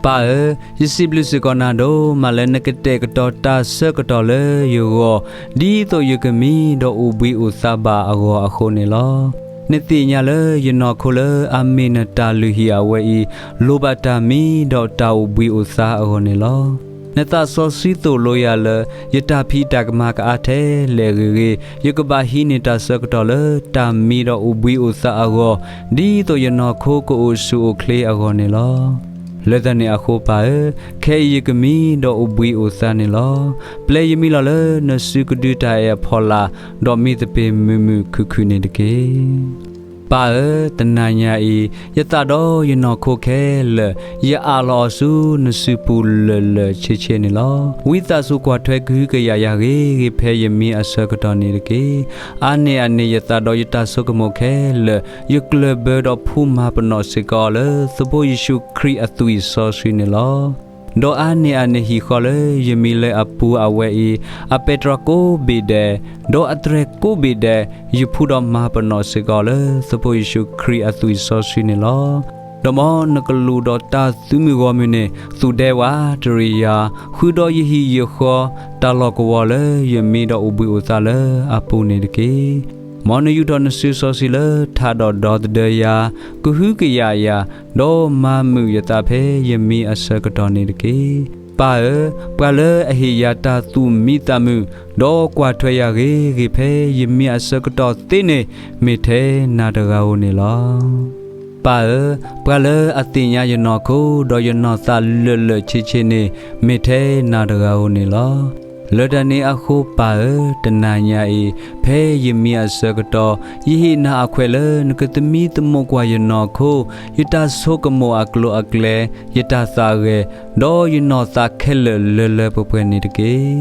ပၢ်ဧၢ, ယစံးဘျုးစ့ၢ်ကီးနၤဒိၣ်မးလၢနကတဲာ်ကတီၤတၢ်ဆၢကတီၢ်လၢယဂီၢ်, ဒ်သိးယကမံဒီးအိၣ်ဘှံးအိၣ်သါဘၣ်အဂီၢ်အဃိန့ၣ်လီၤ. နသ့ၣ်ညါလၢယနီၢ်ခိလၢအမ့ၢ်နတၢ်လုၢ်ဟံၣ်အဝဲအံၤ, လိၣ်ဘၣ်တၢ်မံဒီးတၢ်အိၣ်ဘှံးအိၣ်သါအဂီၢ်န့ၣ်လီၤ. နသးစီဆှံသိၣ်လိယၤလၢ ယတၢ်ဖံးတၢ်ကမၤကအါထဲလဲၣ်ဂ့ၤဂ့ၤ, ယကဘၣ်ဟံးန့ၢ်တၢ်ဆၢကတီၢ်လၢတၢ်မံဒီးအိၣ်ဘှံးအိၣ်သါအဂီၢ်, ဒ်သိးယနီၢ်ခိကအိၣ်ဆူၣ်အိၣ်ချ့အဂီၢ်န့ၣ်လီၤ. လၢတၢ်န့ၣ်အဃိပၢ်ဧၢ, ခဲအံၤယကမံဒီးအိၣ်ဘှံးအိၣ်သါန့ၣ်လီၤ. ပျဲယမံလီၤလၢနစုကဒုတၢ်အဲၣ်အဖီလာ်, ဒီးမံသပ့ၤမုာ်မုာ်ခုၣ်ခုၣ်န့ၣ်တက့ၢ်. ပၢ်ဧၢ, တနၤညါအံၤ, ယသးဒီးယနီၢ်ခိခဲလၢာ်, ယအးလီၤအီၤဆူနစုပူၤလၢာ်လၢာ်ဆ့ဆ့န့ၣ်လီၤ. ဝံသးစူၤကွၢ်ထွဲကဟုကယာ်ယၤဂ့ၤဂ့ၤဖဲယမံအဆၢကတီၢ်န့ၣ်တက့ၢ်. အါန့ၢ်အန့ၣ်ယသးဒီးယတၢ်ဆိကမိၣ်ခဲလၢာ်, ယကျၢၢ်ဘၢဒီးဖှူမၤပနီၣ်စ့ၢ်ကီးအီၤလၢ သုးဖိယ့ၣ်ၡူးခရံာ်အသွံၣ်စီဆှံန့ၣ်လီၤ. ဒီးအါန့ၢ်အန့ၣ်ဟံၣ်ဃီလၢယမံလၢအပူၤအဝဲအံၤ, အပဲတြီကိးဘ့ၣ်ဒဲး, ဒီးအတြဲၤကိးဘ့ၣ်ဒဲး, ယဖှူဒီးမၤပနီၣ်စ့ၢ်ကီးအီၤလၢ သုးဖိယ့ၣ်ၡူးခရံာ်အသွံၣ်စီဆှံန့ၣ်လီၤ. ဒီးမ်နကလူးဒီးတၢ်သုးမုၢ်ဂီၢ်မုၢ်န့ၣ် သူၣ်ဒဲဝးတရံးယၤ, ဃုာ်ဒီးယဟံၣ်ယဃီ, တၢ်လီၢ်ကဝီၤလၢယမံဒီးအိၣ်ဘှံးအိၣ်သါလၢအပူၤန့ၣ်တက့ၢ်. မ်နယူာ်ထီၣ်နစုစီဆှံလၢထးဒီးဒီသဒၢယၤ, ကဟုကယာ်ယၤ, ဒီးမၤမုာ်ယသးဖဲယမံအဆၢကတီၢ်န့ၣ်တက့ၢ်. ပၢ်ဧၢ, ပှၤလၢအဟ့ၣ်ယၤတၢ်သူၣ်မံသးမုာ်, ဒီးကွၢ်ထွဲယၤဂ့ၤဂ့ၤဖဲယမံအဆၢကတီၢ်သ့န့ၣ်, မ့ၢ်ထဲနၤတဂၤဧိၤန့ၣ်လီၤ. ပၢ်ဧၢ, ပှၤလၢအသ့ၣ်ညါယနီၢ်ခိ ဒီးယနီၢ်သးလၢာ်လၢာ်ဆ့ဆ့န့ၣ်, မ့ၢ်ထဲနၤတဂၤဧိၤန့ၣ်လီၤ. လၢတၢ်န့ၣ်အဃိပၢ်ဧၢ, တနၤညါအံၤ, ဖဲယမံအဆၢကတီၢ်, ယဟ့ၣ်နၤအခွဲးလၢနကသမံသမိးကွၢ်ယနီၢ်ခိ, ယတၢ်ဆိကမိၣ်အကျိၤအကျဲ, ယတၢ်သးဂဲၤ, ဒီးယနီၢ်သးခဲလၢာ်လၢလၢပှဲၤပှဲၤန့ၣ်တက့ၢ်.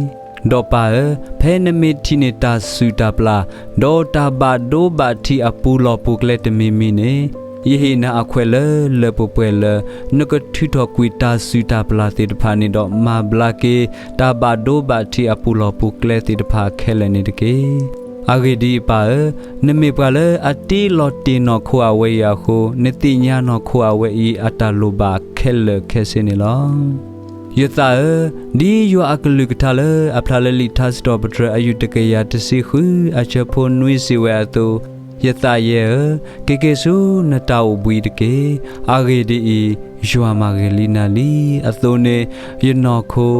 ဒီးပၢ်ဧၢ, ဖဲနမ့ၢ်ထံၣ်န့ၢ်တၢ်စုၣ်တၢ်ပျၢ်, ဒီးတၢ်ဘၣ်ဒိဘၣ်ထံးအပူၤလီၢ်ပူၤကျဲတမံၤမံၤန့ၣ်, ယဟ့ၣ်နၤအခွဲးလၢလၢပှဲၤပှဲၤလၢ နကထုးထီၣ်ကွံာ်တၢ်စုၣ်တၢ်ပျၢ်သ့ၣ်တဖၣ်န့ၣ်ဒီးမၤဘျါက့ၤ တၢ်ဘၣ်ဒိဘၣ်ထံးအပူၤလီၢ်ပူၤကျဲသ့ၣ်တဖၣ်ခဲလၢာ်န့ၣ်တက့ၢ်. အဂ့ၢ်ဒ်အံၤ, ပၢ်ဧၢ, နမ့ၢ်ပှၤလၢအတ့လီၤတ့ၢ်နီၢ်ခိအဝဲအံၤအဃိ, နသ့ၣ်ညါနီၢ်ခိအဝဲအံၤအတၢ်လိၣ်ဘၣ်ခဲလၢာ်ခဲဆ့န့ၣ်လီၤ. ယသးဧၢ, ဒ်ယွၤအကလုၢ်ကထါလၢအဖျါလၢလံာ်ထါစံးထီၣ်ပတြၢၤအယုၢ်တကယၤတဆံဃု အဆၢဖိနွံစံးဝဲအသိး, ယသးယဲၢ်ဧၢ, က့ၤက့ၤဆူနတၢ်အိၣ်ဘှံးတက့ၢ်. အဂ့ၢ်ဒ်အံၤ, ယွၤမၤဂ့ၤလံနၤလံ. အသိးန့ၣ်, ယနီၢ်ခိ,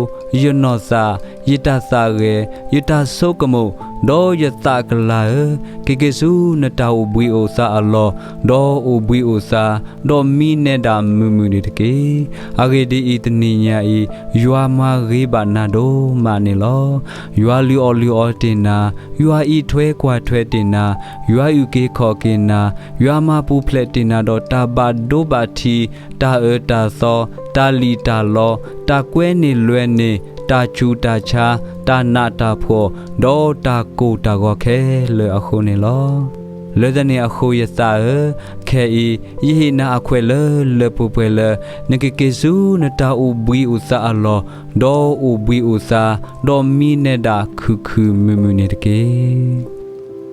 ယနီၢ်သး, ယတၢ်သးဂဲၤ, ယတၢ်ဆိကမိၣ်, ဒီးယသးကလၤဧၢ, က့ၤက့ၤဆူနတၢ်အိၣ်ဘှံးအိၣ်သါအလီၢ်, ဒီးအိၣ်ဘှံးအိၣ်သါ, ဒီးမံနဲဒၣ်မုာ်မုာ်န့ၣ်တက့ၢ်. အဂ့ၢ်ဒ်အံၤ, တနံၤညါအံၤ, ယွၤမၤဂ့ၤဘၣ်နၤဒိၣ်မးန့ၣ်လီၤ. ယွၤလုၢ်အီၣ်လုၢ်အီတ့ၢ်နၤ, ယွၤအံးထွဲကွၢ်ထွဲတ့ၢ်နၤ, ယွၤအုၣ်က့ၤခီၣ်က့ၤနၤ, ယွၤမၤပူၤဖျဲးတ့ၢ်နၤဒီးတၢ်ဘၣ်ဒိဘၣ်ထံး, တၢ်အၢတၢ်သီ, တၢ်လံၣ်တၢ်လီ, တၢ်ကွဲန့ၢ်လွဲန့ၢ်, တၢ်ဆူးတၢ်ဆါ, တၢ်နးတၢ်ဖှီၣ်, ဒီးတၢ်ကိၢ်တၢ်ဂီၤခဲလၢာ်အဃိန့ၣ်လီၤ. လၢတၢ်န့ၣ်အဃိယသးဧၢ, ခဲအံၤ, ယဟ့ၣ်နၤအခွဲးလၢလၢပှဲၤပှဲၤလၢ, နကက့ၤဆူနတၢ်အိၣ်ဘှံးအိၣ်သါအလီၢ်, ဒီးအိၣ်ဘှံးအိၣ်သါ, ဒီးမံနဲဒၣ်ခုၣ်ခုၣ်မုာ်မုာ်န့ၣ်တက့ၢ်.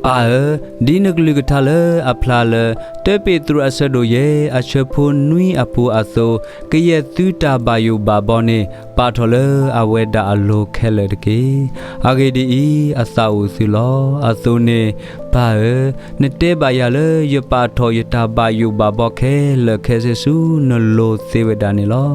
ပၢ်ဧၢ, ဒ်နကလုၢ်ကထါလၢအဖျါလၢ တၢပ့းတရူးအဆၢဒိၣ်ယဲၢ်အဆၢဖိနွံအပူၤအသိး, ကယဲၢ်သုတၢ်ဘၣ်ယိၣ်ဘၣ်ဘီန့ၣ် ပာ်ထီၣ်လၢအဝဲဒၣ်အလိၤခဲလၢာ်တက့ၢ်. အဂ့ၢ်ဒ်အံၤ, အသးအိၣ်သုလီၤ. အသိးန့ၣ်, ပၢ်ဧၢ, နတဲဘၣ်ယၤလၢယပာ်ထီၣ်ယတၢ်ဘၣ်ယိၣ်ဘၣ်ဘီခဲလၢာ်ခဲဆ့ဆူနလိၤသ့ဝဲဒၣ်န့ၣ်လီၤ.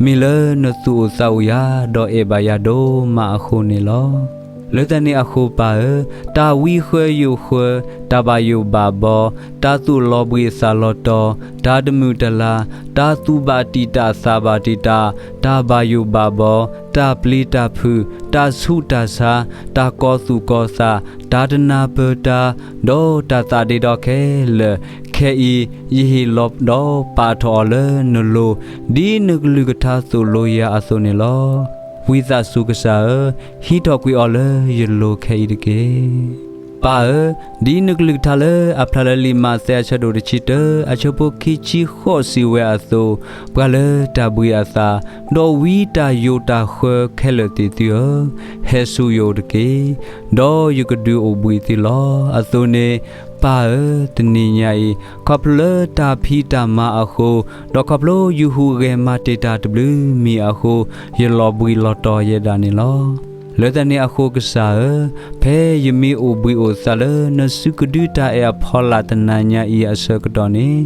မ့ၢ်လၢနသူၣ်အိၣ်သးအိၣ်ယၤ, ဒီးအဲၣ်ဘၣ်ယၤဒိၣ်မးအဃိန့ၣ်လီၤ. လၢတၢ်န့ၣ်အဃိပၢ်ဧၢ, တၢ်ဝံဃၢယိးဃၢ, တၢ်ဘၣ်ယိၣ်ဘၣ်ဘီ, တၢ်သူၣ်လီၤဘှံးအသးလီၤတီၤ, တၢ်တမုာ်တလၤ, တၢ်သူၣ်ဘၣ်တံာ်တာ်သးဘၣ်တံာ်တာ်, တၢ်ဘၣ်ယိၣ်ဘၣ်ဘီ, တၢ်ပျံၤတၢ်ဖုး, တၢ်ဆူးတၢ်ဆါ, တၢ်ကီသူၣ်ကီသး, တၢ်တနၢ်ပၢၢ်တၢ်, ဒီးတၢ်သးဒ့ဒီခဲလၢာ်, ခဲအံၤ, ယဟ့ၣ်လီၤဒီးပာ်ထီၣ်အီၤလၢနလိၤ, ဒ်နကလုၢ်ကထါသိၣ်လိယၤအသိးန့ၣ်လီၤ. ဝံသးစူၤကစၢ်ဧၢ, ဟံးထီၣ်ကွံာ်အီၤလၢယလိၤခဲအံၤတက့ၢ်. ပၢ်ဧၢ, ဒ်နကလုၢ်ကထါလၢအဖျါလၢလံာ်မးသဲအဆၢဒိၣ်တဆံတၢ အဆၢဖိခံဆံဃိးစံးဝဲအသိး, ပှၤလၢတၢ်ဘှံးအသး, ဒီးဝံတၢ်ယိးတၢ်ဃၢခဲလၢာ်သ့ၣ်သုဧၢ, ဟဲဆူယအိၣ်တက့ၢ်. ဒီးယကဒုးအိၣ်ဘှံးသုလီၤ. အသိးန့ၣ်, ပၢ်ဧၢ, တနံၤညါအံၤ, ခီဖျိလၢတၢ်ဖံးတၢ်မၤအဃိ, ဒီးခီဖျိယဟူးဂဲၤမၤတ့ၢ်တၢ်တဘျုးမံၤအဃိ, ယလီၤဘှံးလီၤတီၤယဲဒၣ်န့ၣ်လီၤ. လၢတၢ်န့ၣ်အဃိကစၢ်ဧၢ, ဖဲယမ့ၢ်အိၣ်ဘှံးအိၣ်သါလၢနစုကဒုတၢ်အဲၣ်အဖီလာ်တနၤညါအံၤအဆၢကတီၢ်န့ၣ်,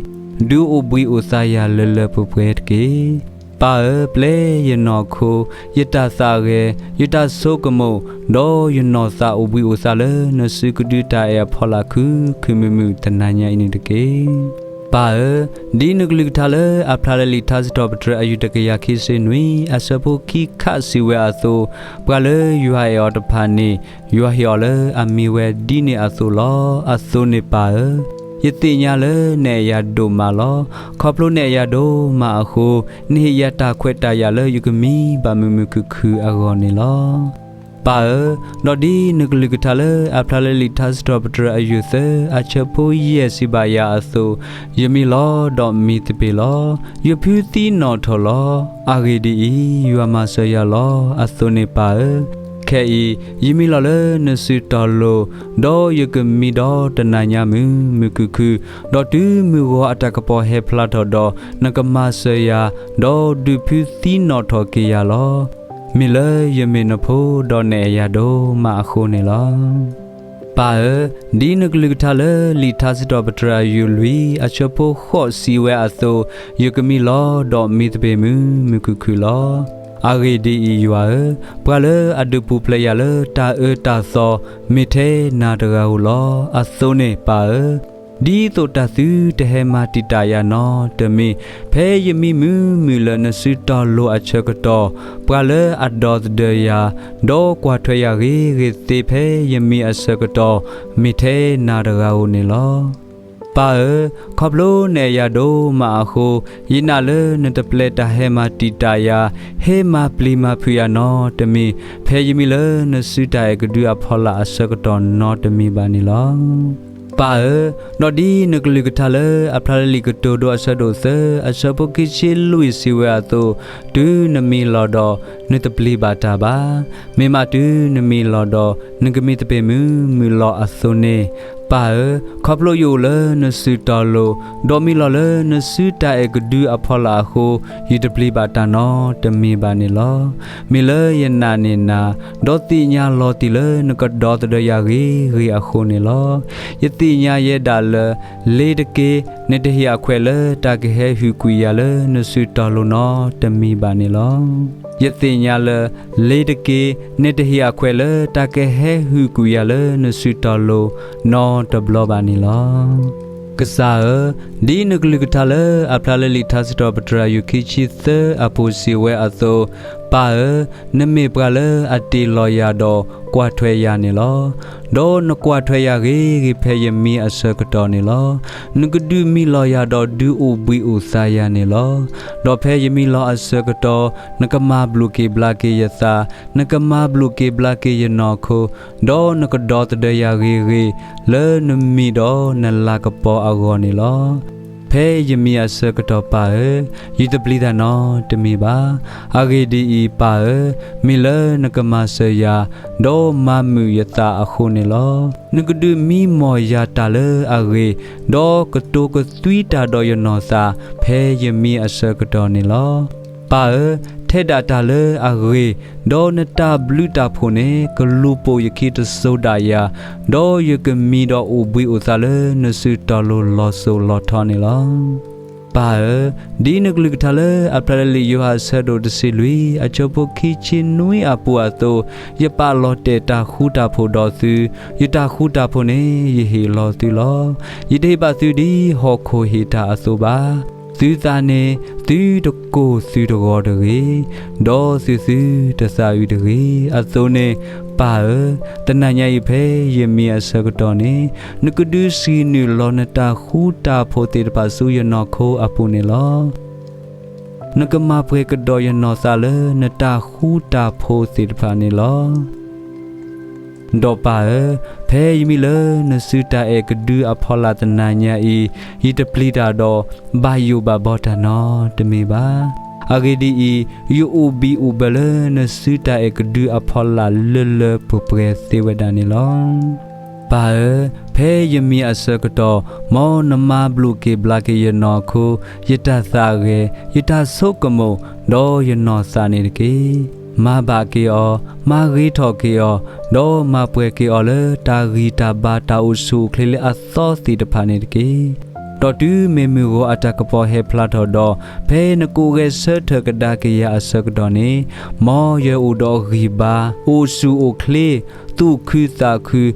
ဒုးအိၣ်ဘှံးအိၣ်သါယၤလၢလၢပှဲၤပှဲၤတက့ၢ်. ပၢ်ဧၢ, ပျဲယနီၢ်ခိ, ယတၢ်သးဂဲၤ, ယတၢ်ဆိကမိၣ်, ဒီးယနီၢ်သးအိၣ်ဘှံးအိၣ်သါလၢနစုကဒုတၢ်အဲၣ်အဖီလာ်ခုၣ်ခုၣ်မုာ်မုာ်တနၤညါအံၤန့ၣ်တက့ၢ်. ပၢ်ဧၢ, ဒ်နကလုၢ်ကထါလၢအဖျါလၢလံာ်ထါစံးထီၣ်ပတြၢၤအယုၢ်တကယၤခံဆံနွံ အဆၢဖိခံခးစံးဝဲအသိး, ပှၤလၢယွၤအဲၣ်အီၤတဖၣ်န့ၣ်, ယွၤဟ့ၣ်အီၤလၢအမံၤဝဲဒ်န့ၣ်အသိးလီၤ. အသိးန့ၣ်ပၢ်ဧၢ, ယသ့ၣ်ညါလၢနအဲၣ်ယၤဒိၣ်မးလီၤ. ခီဖျိနအဲၣ်ယၤဒိၣ်မးအဃိ, နဟ့ၣ်ယၤတၢ်ခွဲးတၢ်ယာ်လၢယကမံဘၣ်မုာ်မုာ်ခုၣ်ခုၣ်အဂီၢ်န့ၣ်လီၤ. ပၢ်ဧၢ, ဒီးဒ်နကလုၢ်ကထါလၢအဖျါလၢလံာ်ထါစံးထီၣ်ပတြၢၤအယုၢ်သၢ အဆၢဖိယဲၢ်စံးဘၣ်ယၤအသိး, ယမံလီၤဒီးမံသပ့ၤလီၤ. ယဖုသံနီၣ်ထီၣ်လီၤ. အဂ့ၢ်ဒ်အံၤ, ယွၤမၤစၢၤယၤလီၤ. အသိးန့ၣ်ပၢ်ဧၢ, ခဲအံၤ, ယမံလီၤလၢနစုတီၢ်လိၤ, ဒီးယကမံဒီးတနၤညါမုာ်မုာ်ခုၣ်ခုၣ်, ဒီးတုၤမုၢ်ဂီၤအတၢ်ကပီၤဟဲဖျါထီၣ်ဒီး, နကမၤစၢၤယၤ, ဒီးဒုးဖုသံနီၣ်ထီၣ်က့ၤယၤလီၤ. မ့ၢ်လၢယမ့ၢ်နဖိဒီးနအဲၣ်ယၤဒိၣ်မးအဃိန့ၣ်လီၤ. ပၢ်ဧၢ, ဒ်နကလုၢ်ကထါလၢလံာ်ထါစံးထီၣ်ပတြၢၤအယုၢ်လွံၢ် အဆၢဖိဃိးစံးဝဲအသိး, ယကမံလီၤဒီးမံသပ့ၤမုာ်မုာ်ခုၣ်ခုၣ်လီၤ. အဂ့ၢ်ဒ်အံၤ, ယွၤဧၢ, ပှၤလၢအဒုးပူၤဖျဲးယၤလၢတၢ်အၢတၢ်သီ, မ့ၢ်ထဲနၤတဂၤဧိၤလီၤ. အသိးန့ၣ်ပၢ်ဧၢ, ဒ်သိးတၢ်သုတဟဲမၤတံာ်တာ်ယၤနီတမံၤ, ဖဲယမံမုာ်မုာ်လၢနစုတီၢ်လိၤအဆၢကတီၢ်, ပှၤလၢအဒီသဒၢယၤ, ဒီးကွၢ်ထွဲယၤဂ့ၤဂ့ၤသ့ ဖဲယမံအဆၢကတီၢ်, မ့ၢ်ထဲနၤတဂၤဧိၤန့ၣ်လီၤ. ပၢ်ဧၢ, ခီဖျိနအဲၣ်ယၤဒိၣ်မးအဃိ, ယနာ်လၢနတပျဲတၢ်ဟဲမၤတံာ်တာ်ယၤ, ဟဲမၤပျံၤမၤဖုးယၤနီတမံၤ, ဖဲယမံလၢနစုတၢ်အဲၣ်ကဒုအဖီလာ်အဆၢကတီၢ်နီတမံၤဘၣ်န့ၣ်လီၤ. ပၢ်ဧၢ, ဒီးဒ်နကလုၢ်ကထါလၢအဖျါလၢလံာ်ကတိၤဒိအဆၢဒိၣ်သၢ အဆၢဖိခံဆံလွံၢ်စံးဝဲအသိး, တုၤနမံလီၤဒီး နတပျံၤဘၣ်တၢ်ဘၣ်. မ့ၢ်မးတုၤနမံလီၤဒီး နကမံသပ့ၤမုၢ်မုၢ်လီၤအသိးန့ၣ်, ပၢ်ဧၢ, ခီဖျိယအိၣ်လၢနစုတီၤလိၤ, ဒီးမံလီၤလၢနစုတၢ်အဲၣ်ကဒုအဖီလာ်အဃိ, ယတပျံၤဘၣ်တၢ်နီတမံၤဘၣ်န့ၣ်လီၤ. မ့ၢ်လၢယနာ်န့ၢ်နၤ, ဒီးသ့ၣ်ညါလီၤတံၢ်လၢနကဒီသဒၢယၤဂ့ၤဂ့ၤအဃိန့ၣ်လီၤ. ယသ့ၣ်ညါယဲဒၣ်လၢ လ့ၤတက့ၢ်, နတဟ့ၣ်အခွဲးလၢတၢ်ကဟဲဟုၣ်ကွံာ်ယၤလၢနစုတီၤလိၤနီတမံၤဘၣ်န့ၣ်လီၤ. ယသ့ၣ်ညါလၢ လ့ၤတက့ၢ်, နတဟ့ၣ်အခွဲးလၢတၢ်ကဟဲဟုၣ်ကွံာ်ယၤလၢနစုတီၤလိၤနီတဘျီဘၣ်န့ၣ်လီၤ. ကစၢ်ဧၢ, ဒ်နကလုၢ်ကထါလၢအဖျါလၢလံာ်ထါစံးထီၣ်ပတြၢၤယိၤခံဆံသၢအပူၤစံးဝဲအသိး, ပၢ်ဧၢ, နမ့ၢ်ပှၤလၢအတ့ၢ်လီၤယၤဒီးကွၢ်ထွဲယၤန့ၣ်လီၤ. ဒီးနကွၢ်ထွဲယၤဂ့ၤဂ့ၤဖဲယမံအဆၢကတီၢ်န့ၣ်လီၤ. နကဒုးမံလီၤယၤဒီးဒုးအိၣ်ဘှံးအိၣ်သါယၤန့ၣ်လီၤ. ဒီးဖဲယမံလီၤအဆၢကတီၢ်, နကမၤဘျုးက့ၤဘျါက့ၤယသး, နကမၤဘျုးက့ၤဘျါက့ၤယနီၢ်ခိ, ဒီးနကဒီသဒၢယၤဂ့ၤဂ့ၤ, လၢနမံၤဒီးနလၤကပီၤအဂီၢ်န့ၣ်လီၤ. ဖဲယမံအဆၢကတီၢ်ပၢ်ဧၢ, ယတပျံၤတၢ်နီတမံၤဘၣ်. အဂ့ၢ်ဒ်အံၤ, ပၢ်ဧၢ, မ့ၢ်လၢနကမၤစၢၤယၤ, ဒီးမၤမုာ်ယသးအဃိန့ၣ်လီၤ. နကဒုးမံမီၢ်ယၤတၢ်လၢအဂ့ၤ, ဒီးကတိၤကသွံတၢ်ဒီးယနီၢ်သး, ဖဲယမံအဆၢကတီၢ်န့ၣ်လီၤ. ပၢ်ဧၢ, ထဲဒၣ်တၢ်လၢအဂ့ၤ, ဒီးနတၢ်ဘျုးတၢ်ဖှိၣ်န့ၣ် ကလူၤပိာ်ယခံတစိၤဒၣ်ယၤ, ဒီးယကမံဒီးအိၣ်ဘှံးအိၣ်သါလၢနစုတီၤလိၤလီၤစိၤလီၤထီန့ၣ်လီၤ. ပၢ်ဧၢ, ဒ်နကလုၢ်ကထါလၢအဖျါလၢလံာ်ယိၤဟၣ်အဆၢဒိၣ်တဆံလွံၢ် အဆၢဖိခံဆံနွံအပူၤအသိး, ယပာ်လီၤတဲာ်တၢ်ဃူတၢ်ဖိးဒီးသု, ယတၢ်ဃူတၢ်ဖိးန့ၣ် ယဟ့ၣ်လီၤသုလီၤ. ယတဟ့ၣ်ဘၣ်သုဒ်ဟီၣ်ခိၣ်ဟ့ၣ်တၢ်အသိးဘၣ်. သုသးန့ၣ် သုတကိၢ်သုတဂီၤတဂ့ၤ, ဒီးသုသုတသးအုးတဂ့ၤ. အသိးန့ၣ်, ပၢ်ဧၢ, တနၤညါအံၤဖဲယမံအဆၢကတီၢ်န့ၣ်, နကဒုးစံးနုာ်လီၤနတၢ်ဃူတၢ်ဖိးသ့ၣ်တဖၣ်ဆူယနီၢ်ခိအပူၤန့ၣ်လီၤ. နကမၤပှဲၤကဒီးယနီၢ်သးလၢနတၢ်ဃူတၢ်ဖိးသ့ၣ်တဖၣ်န့ၣ်လီၤ. ဒီးပၢ်ဧၢ, ဖဲယမံလၢနစုတၢ်အဲၣ်ကဒုအဖီလာ်တနၤညါအံၤ, ယတပျံၤတၢ်ဒီးဘၣ်ယိၣ်ဘၣ်ဘီတၢ်နီတမံၤဘၣ်. အဂ့ၢ်ဒ်အံၤ, ယအိၣ်ဘှံးအိၣ်ဘၢလၢနစုတၢ်အဲၣ်ကဒုအဖီလာ်လၢလၢပှဲၤပှဲၤသ့ဝဲဒၣ်န့ၣ်လီၤ. ပၢ်ဧၢ, ဖဲယမံအဆၢကတီၢ်, မ်နမၤဘျုးက့ၤဘျါက့ၤယနီၢ်ခိ, ယတၢ်သးဂဲၤ, ယတၢ်ဆိကမိၣ်, ဒီးယနီၢ်သးန့ၣ်တက့ၢ်. မၤဘၣ်က့ၤအီၤ, မၤဂ့ၤထီၣ်က့ၤအီၤ, ဒီးမၤပှဲၤက့ၤအီၤလၢတၢ်ဂံၢ်တၢ်ဘါတၢ်အိၣ်ဆူၣ်အိၣ်ချ့လၢအသီသ့ၣ်တဖၣ်န့ၣ်တက့ၢ်. ဒီးတုၤမ့ၢ်မုၢ်ဂီၤအတၢ်ကပီၤဟဲဖျါထီၣ်ဒီး, ဖဲနကိးဂဲၤဆၢထၢၣ်ကဒါက့ၤယၤအဆၢကတီၢ်န့ၣ်, မ်ယအိၣ်ဒီးဂံၢ်ဘါ, အိၣ်ဆူၣ်အိၣ်ချ့, သူၣ်ခုသးခု, ဒီး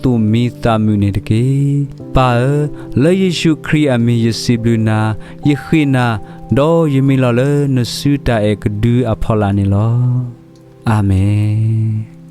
သူၣ်မံသးမုာ်န့ၣ်တက့ၢ်. ပၢ်ဧၢ, လၢယ့ၣ်ၡူးခရံာ်အမံၤယစံးဘျုးနၤ, ယဃ့နၤ, ဒီးယမံလီၤလၢနစုတၢ်အဲၣ်ကဒုအဖီလာ်န့ၣ်လီၤ. အၤမ့ၣ်.